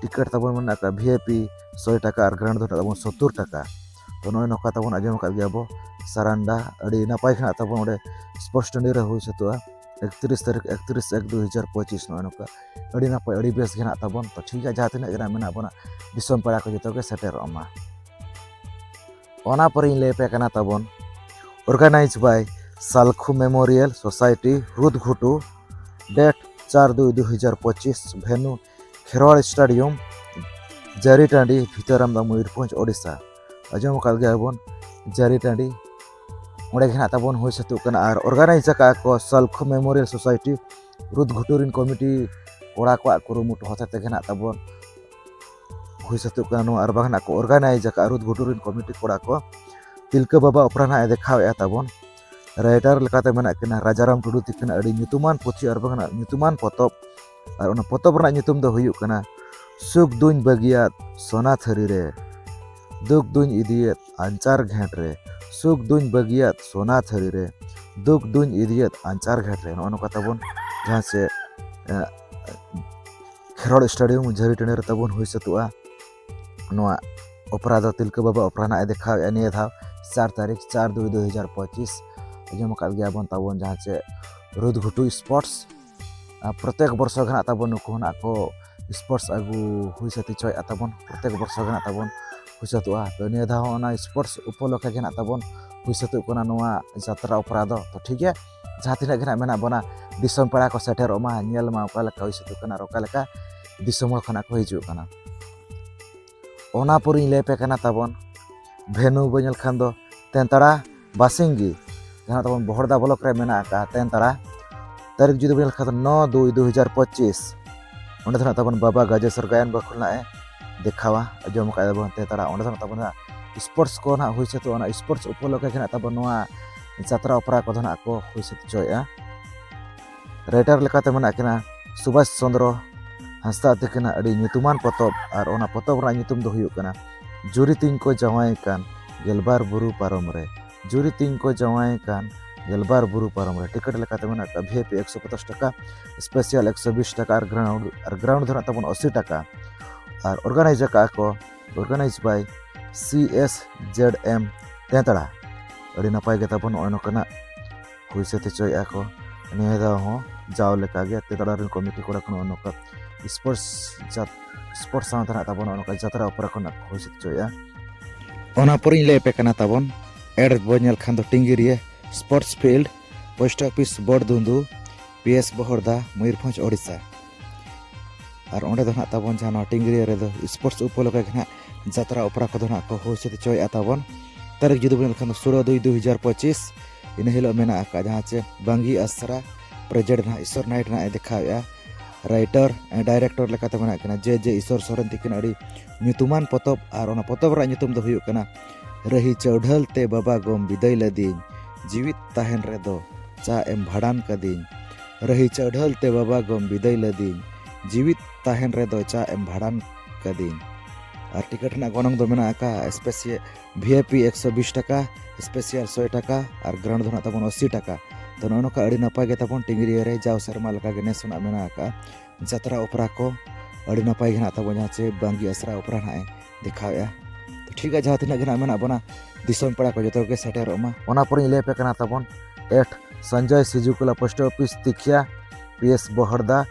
ᱴᱤᱠᱤᱴ ᱛᱟᱵᱚᱱ ᱢᱮᱱᱟᱜ ᱟᱠᱟᱫ ᱵᱷᱤ ᱟᱭ ᱯᱤ ᱥᱚᱭ ᱴᱟᱠᱟ ᱟᱨ ᱜᱨᱟᱱᱰ ᱫᱚ ᱱᱟᱜ ᱛᱟᱵᱚᱱ ᱥᱚᱛᱛᱚᱨ ᱴᱟᱠᱟ᱾ ᱛᱚ ᱱᱚᱜᱼᱚᱭ ᱱᱚᱝᱠᱟ ᱛᱟᱵᱚᱱ ᱟᱸᱡᱚᱢ ᱟᱠᱟᱫ ᱜᱮᱭᱟ ᱵᱚ ᱥᱟᱨᱟᱱᱰᱟ, ᱟᱹᱰᱤ ᱱᱟᱯᱟᱭ ᱜᱮ ᱱᱟᱜ ᱛᱟᱵᱚᱱ ᱚᱸᱰᱮ ᱥᱯᱳᱨᱴᱥ ᱴᱟᱺᱰᱤ ᱨᱮ ᱦᱩᱭ ᱥᱟᱹᱛᱚᱜᱼᱟ ᱮᱠᱛᱨᱤᱥ ᱛᱟᱹᱨᱤᱠᱷ, ᱮᱠᱛᱨᱤᱥ ᱮᱠ ᱫᱩ ᱦᱟᱡᱟᱨ ᱯᱚᱸᱪᱤᱥ᱾ ᱱᱚᱜᱼᱚᱭ ᱱᱚᱝᱠᱟ ᱟᱹᱰᱤ ᱱᱟᱯᱟᱭ, ᱟᱹᱰᱤ ᱵᱮᱥ ᱜᱮ ᱱᱟᱜ ᱛᱟᱵᱚᱱ᱾ ᱛᱚ ᱴᱷᱤᱠ ᱜᱮᱭᱟ, ᱡᱟᱦᱟᱸ ᱛᱤᱱᱟᱹᱜ ᱜᱮ ᱱᱟᱜ ᱢᱮᱱᱟᱜ ᱵᱚᱱᱟ ᱫᱤᱥᱚᱢ ᱯᱮᱲᱟ ᱠᱚ ᱡᱚᱛᱚ ᱜᱮ ᱥᱮᱴᱮᱨᱚᱜ ᱢᱟ᱾ ᱚᱱᱟ ᱯᱚᱨᱮᱧ ᱞᱟᱹᱭ ᱟᱯᱮ ᱠᱟᱱᱟ ᱛᱟᱵᱚᱱ organized by Salkhu Memorial Society, ᱨᱩᱫᱽᱜᱷᱩᱴᱩ, date ᱪᱟᱨ ᱫᱩᱭ ᱫᱩ ᱦᱟᱡᱟᱨ ᱯᱚᱸᱪᱤᱥ, venue ᱠᱷᱮᱨᱣᱟᱲ ᱥᱴᱮᱰᱤᱭᱟᱢ, ᱡᱟᱹᱨᱤ ᱴᱟᱺᱰᱤ, ᱵᱷᱤᱛᱟᱹᱨᱟᱢᱫᱟ, ᱢᱚᱭᱩᱨᱵᱷᱚᱸᱡᱽ, ᱳᱰᱤᱥᱟ᱾ ᱟᱸᱡᱚᱢ ᱟᱠᱟᱫ ᱜᱮᱭᱟ ᱵᱚᱱ ᱡᱟᱹᱨᱤ ᱴᱟᱺᱰᱤ, ᱚᱸᱰᱮ ᱜᱮ ᱱᱟᱜ ᱛᱟᱵᱚᱱ ᱦᱩᱭ ᱥᱟᱹᱛᱚᱜ ᱠᱟᱱᱟ᱾ ᱟᱨ organize ᱟᱠᱟᱫ ᱠᱚ ᱥᱟᱞᱠᱷᱩ Memorial Society, ᱨᱩᱫᱽᱜᱷᱩᱴᱩ ᱨᱤᱱ ᱠᱚᱢᱤᱴᱤ ᱠᱚᱲᱟ ᱠᱚᱣᱟᱜ ᱠᱩᱨᱩᱢᱩᱴᱩ ᱦᱚᱛᱮ ᱛᱮᱜᱮ ᱱᱟᱜ ᱛᱟᱵᱚᱱ ᱦᱩᱭ ᱥᱟᱹᱛᱚᱜ ᱠᱟᱱᱟ ᱱᱚᱣᱟ, ᱟᱨ ᱵᱟᱝ ᱱᱟᱜ ᱠᱚ organize ᱟᱠᱟᱫ ᱨᱩᱫᱽᱜᱷᱩᱴᱩ ᱨᱤᱱ ᱠᱚᱢᱤᱴᱤ ᱠᱚᱲᱟ ᱠᱚ᱾ ᱛᱤᱞᱠᱟᱹ ᱵᱟᱵᱟ ᱚᱯᱮᱨᱟ ᱱᱟᱜ ᱮ ᱫᱮᱠᱷᱟᱣᱮᱫᱼᱟ ᱛᱟᱵᱚᱱ᱾ ᱨᱟᱭᱴᱟᱨ ᱞᱮᱠᱟᱛᱮ ᱢᱮᱱᱟᱜ ᱠᱤᱱᱟ ᱨᱟᱡᱟᱨᱟᱢ ᱴᱩᱰᱩ ᱛᱤᱠᱤᱱᱟᱜ ᱟᱹᱰᱤ ᱧᱩᱛᱩᱢᱟᱱ ᱯᱩᱛᱷᱤ ᱟᱨ ᱵᱟᱝ ᱧᱩᱛᱩᱢᱟᱱ ᱯᱚᱛᱚᱵ, ᱟᱨ ᱚᱱᱟ ᱯᱚᱛᱚᱵ ᱨᱮᱱᱟᱜ ᱧᱩᱛᱩᱢ ᱫᱚ ᱦᱩᱭᱩᱜ ᱠᱟᱱᱟ ᱥᱩᱠ ᱫᱩᱧ ᱵᱟᱹᱜᱤᱭᱟᱫ ᱥᱚᱱᱟ ᱛᱷᱟᱹᱨᱤ ᱨᱮ, ᱫᱩᱠ ᱫᱩᱧ ᱤᱫᱤᱭᱮᱫ ᱟᱧᱪᱟᱨ ᱜᱷᱮᱸᱴ ᱨᱮ, ᱥᱩᱠ ᱫᱩᱧ ᱵᱟᱹᱜᱤᱭᱟᱫ ᱥᱚᱱᱟ ᱛᱷᱟᱹᱨᱤ ᱨᱮ, ᱫᱩᱠ ᱫᱩᱧ ᱤᱫᱤᱭᱮᱫ ᱟᱧᱪᱟᱨ ᱜᱷᱮᱸᱴ ᱨᱮ᱾ ᱱᱚᱜᱼᱚ ᱱᱚᱝᱠᱟ ᱛᱟᱵᱚᱱ ᱡᱟᱦᱟᱸ ᱥᱮ, ᱮ, ᱠᱷᱮᱨᱣᱟᱲ ᱥᱴᱮᱰᱤᱭᱟᱢ ᱡᱷᱟᱹᱨᱤ ᱴᱟᱺᱰᱤ ᱨᱮ ᱛᱟᱵᱚᱱ ᱦᱩᱭ ᱥᱟᱹᱛᱚᱜᱼᱟ᱾ ᱱᱚᱣᱟ ᱚᱯᱮᱨᱟ ᱫᱚ ᱛᱤᱞᱠᱟᱹ ᱵᱟᱵᱟ ᱚᱯᱮᱨᱟ ᱱᱟᱜ ᱮ ᱫᱮᱠᱷᱟᱣᱮᱫᱼᱟ ᱱᱤᱭᱟᱹ ᱫᱷᱟᱣ ᱪᱟᱨ ᱛᱟᱹᱨᱤᱠᱷ ᱪᱟᱨ ᱫᱩᱭ ᱫᱩ ᱦᱟᱡᱟᱨ ᱯᱚᱸᱪᱤᱥ᱾ ᱟᱸᱡᱚᱢ ᱟᱠᱟᱫ ᱜᱮᱭᱟ ᱵᱚᱱ ᱛᱟᱵᱚᱱ ᱡᱟᱦᱟᱸ ᱪᱮ ᱨᱩᱫᱽᱜᱷᱩᱴᱩ ᱥᱯᱳᱨᱴᱥ᱾ ᱟᱨ ᱯᱨᱚᱛᱮᱠ ᱵᱚᱨᱥᱚ ᱜᱮ ᱱᱟᱜ ᱛᱟᱵᱚᱱ ᱱᱩᱠᱩ ᱦᱚᱸ ᱱᱟᱜ ᱠᱚ ᱥᱯᱳᱨᱴᱥ ᱟᱹᱜᱩ ᱦᱩᱭ ᱥᱟᱹᱛ ᱦᱚᱪᱚᱭᱮᱫᱼᱟ ᱛᱟᱵᱚᱱ, ᱯᱨᱚᱛᱮᱠ ᱵᱚᱨᱥᱚ ᱜᱮ ᱱᱟᱜ ᱛᱟᱵᱚᱱ ᱦᱩᱭ ᱥᱟᱹᱛᱚᱜᱼᱟ᱾ ᱛᱚ ᱱᱤᱭᱟᱹ ᱫᱷᱟᱣ ᱦᱚᱸ ᱚᱱᱟ ᱥᱯᱳᱨᱴᱥ ᱩᱯᱚᱞᱚᱠᱠᱷᱮ ᱜᱮ ᱱᱟᱜ ᱛᱟᱵᱚᱱ ᱦᱩᱭ ᱥᱟᱹᱛᱚᱜ ᱠᱟᱱᱟ ᱱᱚᱣᱟ ᱡᱟᱛᱨᱟ ᱚᱯᱮᱨᱟ ᱫᱚ᱾ ᱛᱚ ᱴᱷᱤᱠ ᱜᱮᱭᱟ, ᱡᱟᱦᱟᱸ ᱛᱤᱱᱟᱹᱜ ᱜᱮ ᱱᱟᱜ ᱢᱮᱱᱟᱜ ᱵᱚᱱᱟ, ᱫᱤᱥᱚᱢ ᱯᱮᱲᱟ ᱠᱚ ᱥᱮᱴᱮᱨᱚᱜ ᱢᱟ, ᱧᱮᱞ ᱢᱟ ᱚᱠᱟ ᱞᱮᱠᱟ ᱦᱩᱭ ᱥᱟᱹᱛᱚᱜ ᱠᱟᱱᱟ ᱟᱨ ᱚᱠᱟ ᱞᱮᱠᱟ ᱫᱤᱥᱚᱢ ᱦᱚᱲ ᱠᱷᱚᱱᱟᱜ ᱠᱚ ᱦᱤᱡᱩᱜ ᱠᱟᱱᱟ᱾ ᱚᱱᱟ ᱯᱚᱨᱮᱧ ᱞᱟᱹᱭ ᱟᱯᱮ ᱠᱟᱱᱟ ᱛᱟᱵᱚᱱ ᱵᱷᱮᱱᱩ ᱵᱚᱱ ᱧᱮᱞ ᱠᱷᱟᱱ ᱫᱚ ᱛᱮᱱᱛᱟᱲᱟ ᱵᱟᱥᱤᱝᱜᱤ, ᱡᱟᱦᱟᱸ ᱛᱟᱵᱚᱱ ᱵᱚᱦᱚᱲᱫᱟ ᱵᱞᱚᱠ ᱨᱮ ᱢᱮᱱᱟᱜ ᱟᱠᱟᱫ ᱛᱮᱱᱛᱟᱲᱟ᱾ ᱛᱟᱹᱨᱤᱠᱷ ᱡᱩᱫᱤ ᱵᱚᱱ ᱧᱮᱞ ᱠᱷᱟᱱ ᱫᱚ ᱱᱚ ᱫᱩᱭ ᱫᱩ ᱦᱟᱡᱟᱨ ᱯᱚᱸᱪᱤᱥ, ᱚᱸᱰᱮ ᱫᱚ ᱱᱟᱜ ᱛᱟᱵᱚᱱ ᱵᱟᱵᱟ ᱜᱟᱡᱮᱥᱚᱨ ᱜᱟᱭᱟᱱ ᱵᱟᱹᱠᱷᱩᱞ ᱱᱟᱜ ᱮ ᱫᱮᱠᱷᱟᱣᱟ᱾ ᱟᱸᱡᱚᱢ ᱟᱠᱟᱫ ᱵᱚᱱ ᱛᱮᱱᱛᱟᱲᱟ, ᱚᱸᱰᱮ ᱫᱚ ᱱᱟᱜ ᱛᱟᱵᱚᱱ ᱱᱟᱜ ᱥᱯᱳᱨᱴᱥ ᱠᱚ ᱱᱟᱜ ᱦᱩᱭ ᱥᱟᱹᱛᱚᱜᱼᱟ᱾ ᱚᱱᱟ ᱥᱯᱳᱨᱴᱥ ᱩᱯᱚᱞᱚᱠᱠᱷᱮ ᱜᱮ ᱱᱟᱜ ᱛᱟᱵᱚᱱ ᱱᱚᱣᱟ ᱡᱟᱛᱨᱟ ᱚᱯᱮᱨᱟ ᱠᱚᱫᱚ ᱱᱟᱜ ᱠᱚ ᱦᱩᱭ ᱥᱟᱹᱛ ᱦᱚᱪᱚᱭᱮᱫᱼᱟ᱾ ᱨᱟᱭᱴᱟᱨ ᱞᱮᱠᱟᱛᱮ ᱢᱮᱱᱟᱜ ᱠᱤᱱᱟ ᱥᱩᱵᱷᱟᱥ ᱪᱚᱸᱫᱽᱨᱚ ᱦᱟᱸᱥᱫᱟ ᱛᱟᱹᱠᱤᱱᱟᱜ ᱟᱹᱰᱤ ᱧᱩᱛᱩᱢᱟᱱ ᱯᱚᱛᱚᱵ, ᱟᱨ ᱚᱱᱟ ᱯᱚᱛᱚᱵ ᱨᱮᱱᱟᱜ ᱧᱩᱛᱩᱢ ᱫᱚ ᱦᱩᱭᱩᱜ ᱠᱟᱱᱟ ᱡᱩᱨᱤ ᱛᱤᱧ ᱠᱚ ᱡᱟᱶᱟᱭ ᱠᱟᱱ ᱜᱮᱞᱵᱟᱨ ᱵᱩᱨᱩ ᱯᱟᱨᱚᱢ ᱨᱮ᱾ ᱡᱩᱨᱤ ᱛᱤᱧ ᱠᱚ ᱡᱟᱶᱟᱭ ᱠᱟᱱ ᱜᱮᱞᱵᱟᱨ ᱵᱩᱨᱩ ᱯᱟᱨᱚᱢ ᱨᱮ᱾ ᱴᱤᱠᱤᱴ ᱞᱮᱠᱟᱛᱮ ᱢᱮᱱᱟᱜ ᱠᱟᱜᱼᱟ ᱵᱷᱤ ᱟᱭ ᱯᱤ ᱮᱠᱥᱚ ᱯᱚᱪᱟᱥ ᱴᱟᱠᱟ, ᱥᱯᱮᱥᱟᱞ ᱮᱠᱥᱚ ᱵᱤᱥ ᱴᱟᱠᱟ, ᱟᱨ ᱜᱨᱟᱣᱩᱱᱰ, ᱟᱨ ᱜᱨᱟᱣᱩᱱᱰ ᱫᱚ ᱱᱟᱜ ᱛᱟᱵᱚᱱ ᱟᱥᱤ ᱴᱟᱠᱟ᱾ ᱟᱨ ᱚᱨᱜᱟᱱᱟᱭᱤᱡᱽ ᱟᱠᱟᱫᱼᱟ ᱠᱚ, organized by C S Z M ᱛᱮᱸᱛᱲᱟ᱾ ᱟᱹᱰᱤ ᱱᱟᱯᱟᱭ ᱜᱮ ᱛᱟᱵᱚᱱ ᱱᱚᱜᱼᱚᱭ ᱱᱚᱝᱠᱟᱱᱟᱜ ᱦᱩᱭ ᱥᱟᱹᱛ ᱦᱚᱪᱚᱭᱮᱫᱼᱟ ᱠᱚ᱾ ᱱᱤᱭᱟᱹ ᱫᱷᱟᱣ ᱦᱚᱸ ᱡᱟᱣ ᱞᱮᱠᱟᱜᱮ ᱛᱮᱸᱛᱲᱟ ᱨᱮᱱ ᱠᱚᱢᱤᱴᱤ ᱠᱚᱲᱟ ᱠᱚ ᱱᱚᱜᱼᱚ ᱱᱚᱝᱠᱟ ᱥᱯᱳᱨᱴᱥ ᱡᱟᱛ-, ᱥᱯᱳᱨᱴᱥ ᱥᱟᱶᱛᱮ ᱱᱟᱜ ᱛᱟᱵᱚᱱ ᱱᱚᱜᱼᱚ ᱱᱚᱝᱠᱟ ᱡᱟᱛᱨᱟ ᱚᱯᱮᱨᱟ ᱠᱚ ᱱᱟᱜ ᱠᱚ ᱦᱩᱭ ᱥᱟᱹᱛ ᱦᱚᱪᱚᱭᱮᱫᱼᱟ᱾ ᱚᱱᱟ ᱯᱚᱨᱮᱧ ᱞᱟᱹᱭ ᱟᱯᱮ ᱠᱟᱱᱟ ᱛᱟᱵᱚᱱ, ᱮᱰ ᱵᱚᱱ ᱧᱮᱞ ᱠᱷᱟᱱ ᱫᱚ Tingiria sports field, post office ᱵᱳᱨᱰ ᱫᱩᱸᱫᱩ, ᱯᱤ ᱮᱥ ᱵᱚᱦᱚᱲᱫᱟ, ᱢᱚᱭᱩᱨᱵᱷᱚᱸᱡᱽ, ᱳᱰᱤᱥᱟ᱾ ᱟᱨ ᱚᱸᱰᱮ ᱫᱚ ᱱᱟᱜ ᱛᱟᱵᱚᱱ ᱡᱟᱦᱟᱸ ᱱᱚᱣᱟ ᱴᱤᱝᱜᱤᱨᱤᱭᱟᱹ ᱨᱮᱫᱚ ᱥᱯᱳᱨᱴᱥ ᱩᱯᱚᱞᱚᱠᱠᱷᱮ ᱜᱮ ᱱᱟᱜ ᱡᱟᱛᱨᱟ ᱚᱯᱮᱨᱟ ᱠᱚᱫᱚ ᱱᱟᱜ ᱠᱚ ᱦᱩᱭ ᱥᱟᱹᱛ ᱦᱚᱪᱚᱭᱮᱫᱼᱟ ᱛᱟᱵᱚᱱ᱾ ᱛᱟᱹᱨᱤᱠᱷ ᱡᱩᱫᱤ ᱵᱚᱱ ᱧᱮᱞ ᱠᱷᱟᱱ ᱫᱚ ᱥᱳᱞᱳ ᱫᱩᱭ ᱫᱩ ᱦᱟᱡᱟᱨ ᱯᱚᱸᱪᱤᱥ, ᱤᱱᱟᱹ ᱦᱤᱞᱳᱜ ᱢᱮᱱᱟᱜ ᱟᱠᱟᱫ ᱡᱟᱦᱟᱸ ᱪᱮ ᱵᱟᱝᱜᱤ ᱟᱥᱨᱟ ᱯᱨᱮᱡᱮᱱᱴ ᱱᱟᱜ ᱤᱥᱚᱨ ᱱᱟᱭᱤᱴ ᱱᱟᱜ ᱮ ᱫᱮᱠᱷᱟᱣᱮᱫᱼᱟ᱾ ᱨᱟᱭᱴᱟᱨ, ᱰᱟᱭᱨᱮᱠᱴᱚᱨ ᱞᱮᱠᱟᱛᱮ ᱢᱮᱱᱟᱜ ᱠᱤᱱᱟ ᱡᱮ ᱡᱮ ᱤᱥᱚᱨ ᱥᱚᱨᱮᱱ ᱛᱤᱠᱤᱱ, ᱟᱹᱰᱤ ᱧᱩᱛᱩᱢᱟᱱ ᱯᱚᱛᱚᱵ, ᱟᱨ ᱚᱱᱟ ᱯᱚᱛᱚᱵ ᱨᱮᱱᱟᱜ ᱧᱩᱛᱩᱢ ᱫᱚ ᱦᱩᱭᱩᱜ ᱠᱟᱱᱟ ᱨᱟᱹᱦᱤ ᱪᱟᱹᱣᱰᱷᱟᱹᱞ ᱛᱮ ᱵᱟᱵᱟ ᱜᱚᱢ ᱵᱤᱫᱟᱹᱭ ᱞᱮᱫᱤᱧ, ᱡᱤᱣᱤᱫ ᱛᱟᱦᱮᱱ ᱨᱮᱫᱚ ᱪᱟ ᱮᱢ ᱵᱷᱟᱸᱰᱟᱱ ᱠᱟᱹᱫᱤᱧ᱾ ᱨᱟᱹᱦᱤ ᱪᱟᱹᱣᱰᱷᱟᱹᱞ ᱛᱮ ᱵᱟᱵᱟ ᱜᱚᱢ ᱵᱤᱫᱟᱹᱭ ᱞᱮᱫᱤᱧ, ᱡᱤᱣᱤᱫ ᱛᱟᱦᱮᱱ ᱨᱮᱫᱚ ᱪᱟ ᱮᱢ ᱵᱷᱟᱸᱰᱟᱱ ᱠᱟᱹᱫᱤᱧ᱾ ᱟᱨ ᱴᱤᱠᱤᱴ ᱨᱮᱱᱟᱜ ᱜᱚᱱᱚᱝ ᱫᱚ ᱢᱮᱱᱟᱜ ᱟᱠᱟᱫ ᱥᱯᱮᱥᱤᱭᱟᱞ ᱵᱷᱤ ᱟᱭ ᱯᱤ ᱮᱠᱥᱚ ᱵᱤᱥ ᱴᱟᱠᱟ, ᱥᱯᱮᱥᱤᱭᱟᱞ ᱥᱚᱭ ᱴᱟᱠᱟ, ᱟᱨ ᱜᱨᱟᱣᱩᱱᱰ ᱫᱚ ᱱᱟᱜ ᱛᱟᱵᱚᱱ ᱟᱥᱤ ᱴᱟᱠᱟ᱾ ᱛᱚ ᱱᱚᱜᱼᱚ ᱱᱚᱝᱠᱟ ᱟᱹᱰᱤ ᱱᱟᱯᱟᱭ ᱜᱮ ᱛᱟᱵᱚᱱ ᱴᱤᱝᱜᱤᱨᱤᱭᱟᱹ ᱨᱮ ᱡᱟᱣ ᱥᱮᱨᱢᱟ ᱞᱮᱠᱟ ᱜᱮ ᱱᱮᱥ ᱦᱚᱸ ᱱᱟᱜ ᱢᱮᱱᱟᱜ ᱟᱠᱟᱫ ᱡᱟᱛᱨᱟ ᱚᱯᱮᱨᱟ ᱠᱚ᱾ ᱟᱹᱰᱤ ᱱᱟᱯᱟᱭ ᱜᱮ ᱱᱟᱜ ᱛᱟᱵᱚᱱ ᱡᱟᱦᱟᱸ ᱪᱮ ᱵᱟᱝᱜᱤ ᱟᱥᱨᱟ ᱚᱯᱮᱨᱟ ᱱᱟᱜ ᱮ ᱫᱮᱠᱷᱟᱣᱮᱫᱼᱟ᱾ ᱛᱚ ᱴᱷᱤᱠ ᱜᱮᱭᱟ, ᱡᱟᱦᱟᱸ ᱛᱤᱱᱟᱹᱜ ᱜᱮ ᱱᱟᱜ ᱢᱮᱱᱟᱜ ᱵᱚᱱᱟ ᱫᱤᱥᱚᱢ ᱯᱮᱲᱟ ᱠᱚ, ᱡᱚᱛᱚ ᱜᱮ ᱥᱮᱴᱮᱨᱚᱜ ᱢᱟ᱾ ᱚᱱᱟ ᱯᱚᱨᱮᱧ ᱞᱟᱹᱭ ᱟᱯᱮ ᱠᱟᱱᱟ ᱛᱟᱵᱚᱱ at Sanjay Sijukola, post office Tikhiya, P S Bohorda.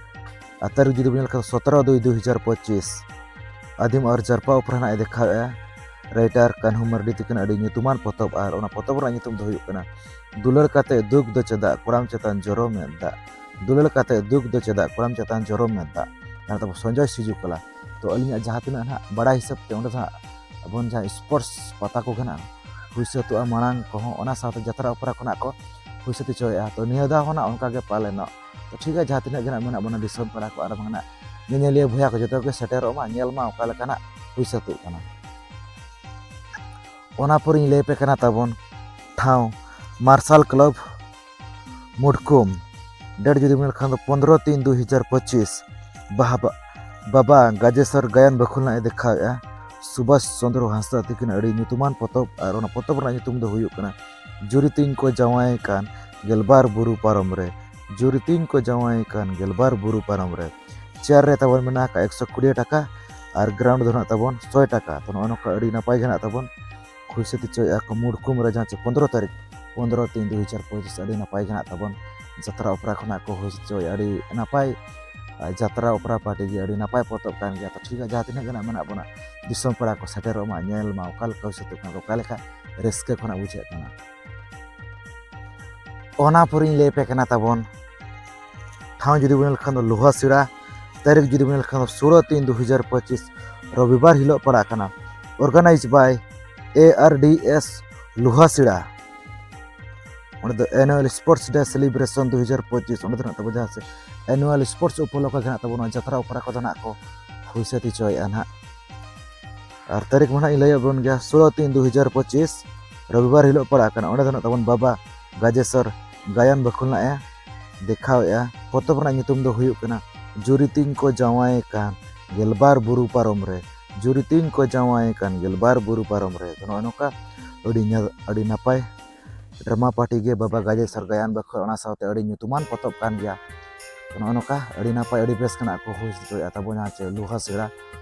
ᱟᱨ ᱛᱟᱹᱨᱤᱠᱷ ᱡᱩᱫᱤ ᱵᱚᱱ ᱧᱮᱞ ᱠᱷᱟᱱ ᱥᱚᱛᱨᱚ ᱫᱩᱭ ᱫᱩ ᱦᱟᱡᱟᱨ ᱯᱚᱸᱪᱤᱥ᱾ ᱟᱹᱫᱤᱢ ᱟᱨ ᱡᱟᱨᱯᱟ ᱚᱯᱮᱨᱟ ᱱᱟᱜ ᱮ ᱫᱮᱠᱷᱟᱣᱮᱫᱼᱟ᱾ ᱨᱟᱭᱴᱟᱨ ᱠᱟᱹᱱᱦᱩ ᱢᱟᱨᱰᱤ ᱛᱤᱠᱤᱱ ᱟᱹᱰᱤ ᱧᱩᱛᱩᱢᱟᱱ ᱯᱚᱛᱚᱵ, ᱟᱨ ᱚᱱᱟ ᱯᱚᱛᱚᱵ ᱨᱮᱱᱟᱜ ᱧᱩᱛᱩᱢ ᱫᱚ ᱦᱩᱭᱩᱜ ᱠᱟᱱᱟ ᱫᱩᱞᱟᱹᱲ ᱠᱟᱛᱮ ᱫᱩᱠ ᱫᱚ ᱪᱮᱫᱟᱜ ᱠᱚᱲᱟᱢ ᱪᱮᱛᱟᱱ ᱡᱚᱨᱚ ᱢᱮᱫ ᱫᱟᱜ᱾ ᱫᱩᱞᱟᱹᱲ ᱠᱟᱛᱮ ᱫᱩᱠ ᱫᱚ ᱪᱮᱫᱟᱜ ᱠᱚᱲᱟᱢ ᱪᱮᱛᱟᱱ ᱡᱚᱨᱚ ᱢᱮᱫ ᱫᱟᱜ᱾ ᱡᱟᱦᱟᱸ ᱛᱟᱵᱚ ᱥᱚᱧᱡᱚᱭ ᱥᱤᱡᱩᱠᱚᱞᱟ᱾ ᱛᱚ ᱟᱹᱞᱤᱧᱟᱜ ᱡᱟᱦᱟᱸ ᱛᱤᱱᱟᱹᱜ ᱱᱟᱦᱟᱜ ᱵᱟᱲᱟᱭ ᱦᱤᱥᱟᱹᱵ ᱛᱮ ᱚᱸᱰᱮ ᱫᱚ ᱦᱟᱸᱜ ᱟᱵᱚᱱ ᱡᱟᱦᱟᱸ ᱥᱯᱳᱨᱴᱥ ᱯᱟᱛᱟ ᱠᱚ ᱜᱮ ᱱᱟᱜ ᱦᱩᱭ ᱥᱟᱹᱛᱚᱜᱼᱟ ᱢᱟᱲᱟᱝ ᱠᱚᱦᱚᱸ, ᱚᱱᱟ ᱥᱟᱶᱛᱮ ᱡᱟᱛᱨᱟ ᱚᱯᱮᱨᱟ ᱠᱷᱚᱱᱟᱜ ᱠᱚ ᱦᱩᱭ ᱥᱟᱹᱛ ᱦᱚᱪᱚᱭᱮᱫᱼᱟ᱾ ᱛᱚ ᱱᱤᱭᱟᱹ ᱫᱷᱟᱣ ᱦᱚᱸ ᱱᱟᱜ ᱚᱱᱠᱟ ᱜᱮ ᱯᱟᱞᱮᱱᱚᱜ᱾ ᱛᱚ ᱴᱷᱤᱠ ᱜᱮᱭᱟ, ᱡᱟᱦᱟᱸ ᱛᱤᱱᱟᱹᱜ ᱜᱮ ᱱᱟᱜ ᱢᱮᱱᱟᱜ ᱵᱚᱱᱟ ᱫᱤᱥᱚᱢ ᱯᱮᱲᱟ ᱠᱚ ᱟᱨ ᱵᱟᱝ ᱱᱟᱜ ᱧᱮᱧᱮᱞᱤᱭᱟᱹ ᱵᱚᱭᱦᱟ ᱠᱚ ᱡᱚᱛᱚ ᱜᱮ ᱥᱮᱴᱮᱨᱚᱜ ᱢᱟ, ᱧᱮᱞ ᱢᱟ ᱚᱠᱟ ᱞᱮᱠᱟᱱᱟᱜ ᱦᱩᱭ ᱥᱟᱹᱛᱚᱜ ᱠᱟᱱᱟ᱾ ᱚᱱᱟ ᱯᱚᱨᱮᱧ ᱞᱟᱹᱭ ᱟᱯᱮ ᱠᱟᱱᱟ ᱛᱟᱵᱚᱱ ᱴᱷᱟᱶ ᱢᱟᱨᱥᱟᱞ ᱠᱞᱟᱵᱽ ᱢᱩᱰᱠᱩᱢ᱾ ᱰᱮᱴ ᱡᱩᱫᱤ ᱢᱮᱱ ᱠᱷᱟᱱ ᱫᱚ ᱯᱚᱱᱨᱚ ᱛᱤᱱ ᱫᱩ ᱦᱟᱡᱟᱨ ᱯᱚᱸᱪᱤᱥ᱾ ᱵᱟᱦᱟ ᱵᱟ-, ᱵᱟᱵᱟ ᱜᱟᱡᱮᱥᱚᱨ ᱜᱟᱭᱟᱱ ᱵᱟᱹᱠᱷᱩᱞ ᱱᱟᱜ ᱮ ᱫᱮᱠᱷᱟᱣᱮᱫᱼᱟ ᱥᱩᱵᱷᱟᱥ ᱪᱚᱸᱫᱽᱨᱚ ᱦᱟᱸᱥᱫᱟ ᱛᱤᱠᱤᱱ ᱟᱹᱰᱤ ᱧᱩᱛᱩᱢᱟᱱ ᱯᱚᱛᱚᱵ, ᱟᱨ ᱚᱱᱟ ᱯᱚᱛᱚᱵ ᱨᱮᱱᱟᱜ ᱧᱩᱛᱩᱢ ᱫᱚ ᱦᱩᱭᱩᱜ ᱠᱟᱱᱟ ᱡᱩᱨᱤ ᱛᱤᱧ ᱠᱚ ᱡᱟᱶᱟᱭ ᱠᱟᱱ ᱜᱮᱞᱵᱟᱨ ᱵᱩᱨᱩ ᱯᱟᱨᱚᱢ ᱨᱮ᱾ ᱡᱩᱨᱤ ᱛᱤᱧ ᱠᱚ ᱡᱟᱶᱟᱭ ᱠᱟᱱ ᱜᱮᱞᱵᱟᱨ ᱵᱩᱨᱩ ᱯᱟᱨᱚᱢ ᱨᱮ᱾ ᱪᱮᱭᱟᱨ ᱨᱮ ᱛᱟᱵᱚᱱ ᱢᱮᱱᱟᱜ ᱟᱠᱟᱫ ᱮᱠᱥᱚ ᱠᱩᱲᱤ ᱴᱟᱠᱟ, ᱟᱨ ᱜᱨᱟᱣᱩᱱᱰ ᱫᱚ ᱱᱟᱜ ᱛᱟᱵᱚᱱ ᱥᱚᱭ ᱴᱟᱠᱟ᱾ ᱛᱚ ᱱᱚᱜᱼᱚ ᱱᱚᱝᱠᱟ ᱟᱹᱰᱤ ᱱᱟᱯᱟᱭ ᱜᱮ ᱱᱟᱜ ᱛᱟᱵᱚᱱ ᱦᱩᱭ ᱥᱟᱹᱛ ᱦᱚᱪᱚᱭᱮᱫᱼᱟ ᱠᱚ ᱢᱩᱰᱠᱩᱢ ᱨᱮ, ᱡᱟᱦᱟᱸ ᱪᱮ ᱯᱚᱱᱨᱚ ᱛᱟᱹᱨᱤᱠᱷ, ᱯᱚᱱᱨᱚ ᱛᱤᱱ ᱫᱩ ᱦᱟᱡᱟᱨ ᱯᱚᱸᱪᱤᱥ᱾ ᱟᱹᱰᱤ ᱱᱟᱯᱟᱭ ᱜᱮ ᱱᱟᱜ ᱛᱟᱵᱚᱱ ᱡᱟᱛᱨᱟ ᱚᱯᱮᱨᱟ ᱠᱷᱚᱱᱟᱜ ᱠᱚ ᱦᱩᱭ ᱦᱚᱪᱚᱭᱮᱫᱼᱟ, ᱟᱹᱰᱤ ᱱᱟᱯᱟᱭ᱾ ᱟᱨ ᱡᱟᱛᱨᱟ ᱚᱯᱮᱨᱟ ᱯᱟᱨᱴᱤ ᱜᱮ ᱟᱹᱰᱤ ᱱᱟᱯᱟᱭ ᱯᱚᱛᱚᱵ ᱠᱟᱱ ᱜᱮᱭᱟ᱾ ᱛᱚ ᱴᱷᱤᱠ ᱜᱮᱭᱟ, ᱡᱟᱦᱟᱸ ᱛᱤᱱᱟᱹᱜ ᱜᱮ ᱱᱟᱜ ᱢᱮᱱᱟᱜ ᱵᱚᱱᱟ ᱫᱤᱥᱚᱢ ᱯᱮᱲᱟ ᱠᱚ ᱥᱮᱴᱮᱨᱚᱜ ᱢᱟ, ᱧᱮᱞ ᱢᱟ ᱚᱠᱟ ᱞᱮᱠᱟ ᱦᱩᱭ ᱥᱟᱹᱛᱚᱜ ᱠᱟᱱᱟ, ᱚᱠᱟ ᱞᱮᱠᱟ ᱨᱟᱹᱥᱠᱟᱹ ᱠᱷᱚᱱᱟᱜ ᱵᱩᱡᱷᱟᱹᱜ ᱠᱟᱱᱟ᱾ ᱚᱱᱟ ᱯᱚᱨᱮᱧ ᱞᱟᱹᱭ ᱟᱯᱮ ᱠᱟᱱᱟ ᱛᱟᱵᱚᱱ ᱴᱷᱟᱶ ᱡᱩᱫᱤ ᱵᱚᱱ ᱧᱮᱞ ᱞᱮᱠᱷᱟᱱ ᱫᱚ ᱞᱳᱦᱟᱥᱤᱲᱟ᱾ ᱛᱟᱹᱨᱤᱠᱷ ᱡᱩᱫᱤ ᱵᱚᱱ ᱧᱮᱞ ᱞᱮᱠᱷᱟᱱ ᱫᱚ ᱥᱳᱞᱳ ᱛᱤᱱ ᱫᱩ ᱦᱟᱡᱟᱨ ᱯᱚᱸᱪᱤᱥ, ᱨᱚᱵᱤᱵᱟᱨ ᱦᱤᱞᱳᱜ ᱯᱟᱲᱟᱜ ᱠᱟᱱᱟ᱾ Organized by A R D S ᱞᱳᱦᱟᱥᱤᱲᱟ᱾ ᱚᱸᱰᱮ ᱫᱚ annual sports day celebration ᱫᱩ ᱦᱟᱡᱟᱨ ᱯᱚᱸᱪᱤᱥ, ᱚᱸᱰᱮ ᱫᱚ ᱱᱟᱜ ᱛᱟᱵᱚ ᱡᱟᱦᱟᱸ ᱥᱮ annual sports ᱩᱯᱚᱞᱚᱠᱠᱷᱮ ᱜᱮ ᱱᱟᱜ ᱛᱟᱵᱚ ᱱᱚᱣᱟ ᱡᱟᱛᱨᱟ ᱚᱯᱮᱨᱟ ᱠᱚᱫᱚ ᱱᱟᱜ ᱠᱚ ᱦᱩᱭ ᱥᱟᱹᱛ ᱦᱚᱪᱚᱭᱮᱫᱼᱟ ᱱᱟᱜ᱾ ᱟᱨ ᱛᱟᱹᱨᱤᱠᱷ ᱢᱟ ᱱᱟᱜ ᱤᱧ ᱞᱟᱹᱭ ᱟᱵᱚᱱ ᱜᱮᱭᱟ, ᱥᱳᱞᱳ ᱛᱤᱱ ᱫᱩ ᱦᱟᱡᱟᱨ ᱯᱚᱸᱪᱤᱥ, ᱨᱚᱵᱤᱵᱟᱨ ᱦᱤᱞᱳᱜ ᱯᱟᱲᱟᱜ ᱠᱟᱱᱟ᱾ ᱚᱸᱰᱮ ᱫᱚ ᱱᱟᱜ ᱛᱟᱵᱚᱱ ᱵᱟᱵᱟ ᱜᱟᱡᱮᱥᱚᱨ ᱜᱟᱭᱟᱱ ᱵᱟᱹᱠᱷᱩᱞ ᱱᱟᱜ ᱮ ᱫᱮᱠᱷᱟᱣᱮᱫᱼᱟ᱾ ᱯᱚᱛᱚᱵ ᱨᱮᱱᱟᱜ ᱧᱩᱛᱩᱢ ᱫᱚ ᱦᱩᱭᱩᱜ ᱠᱟᱱᱟ ᱡᱩᱨᱤ ᱛᱤᱧ ᱠᱚ ᱡᱟᱶᱟᱭ ᱠᱟᱱ ᱜᱮᱞᱵᱟᱨ ᱵᱩᱨᱩ ᱯᱟᱨᱚᱢ ᱨᱮ, ᱡᱩᱨᱤ ᱛᱤᱧ ᱠᱚ ᱡᱟᱶᱟᱭ ᱠᱟᱱ ᱜᱮᱞᱵᱟᱨ ᱵᱩᱨᱩ ᱯᱟᱨᱚᱢ ᱨᱮ᱾ ᱛᱚ ᱱᱚᱜᱼᱚᱭ ᱱᱚᱝᱠᱟ ᱟᱹᱰᱤ ᱧᱟ-, ᱟᱹᱰᱤ ᱱᱟᱯᱟᱭ ᱰᱨᱟᱢᱟ ᱯᱟᱨᱴᱤ ᱜᱮ ᱵᱟᱵᱟ ᱜᱟᱡᱮᱥᱚᱨ ᱜᱟᱭᱟᱱ ᱵᱟᱹᱠᱷᱩᱞ, ᱚᱱᱟ ᱥᱟᱶᱛᱮ ᱟᱹᱰᱤ ᱧᱩᱛᱩᱢᱟᱱ ᱯᱚᱛᱚᱵ ᱠᱟᱱ ᱜᱮᱭᱟ᱾ ᱛᱚ ᱱᱚᱜᱼᱚᱭ ᱱᱚᱝᱠᱟ ᱟᱹᱰᱤ ᱱᱟᱯᱟᱭ, ᱟᱹᱰᱤ ᱵᱮᱥ ᱠᱷᱚᱱᱟᱜ ᱠᱚ ᱦᱩᱭ ᱦᱚᱪᱚᱭᱮᱫᱼᱟ ᱛᱟᱵᱚ ᱡᱟᱦᱟᱸ ᱪᱮ ᱞᱳᱦᱟᱥᱤᱲᱟ᱾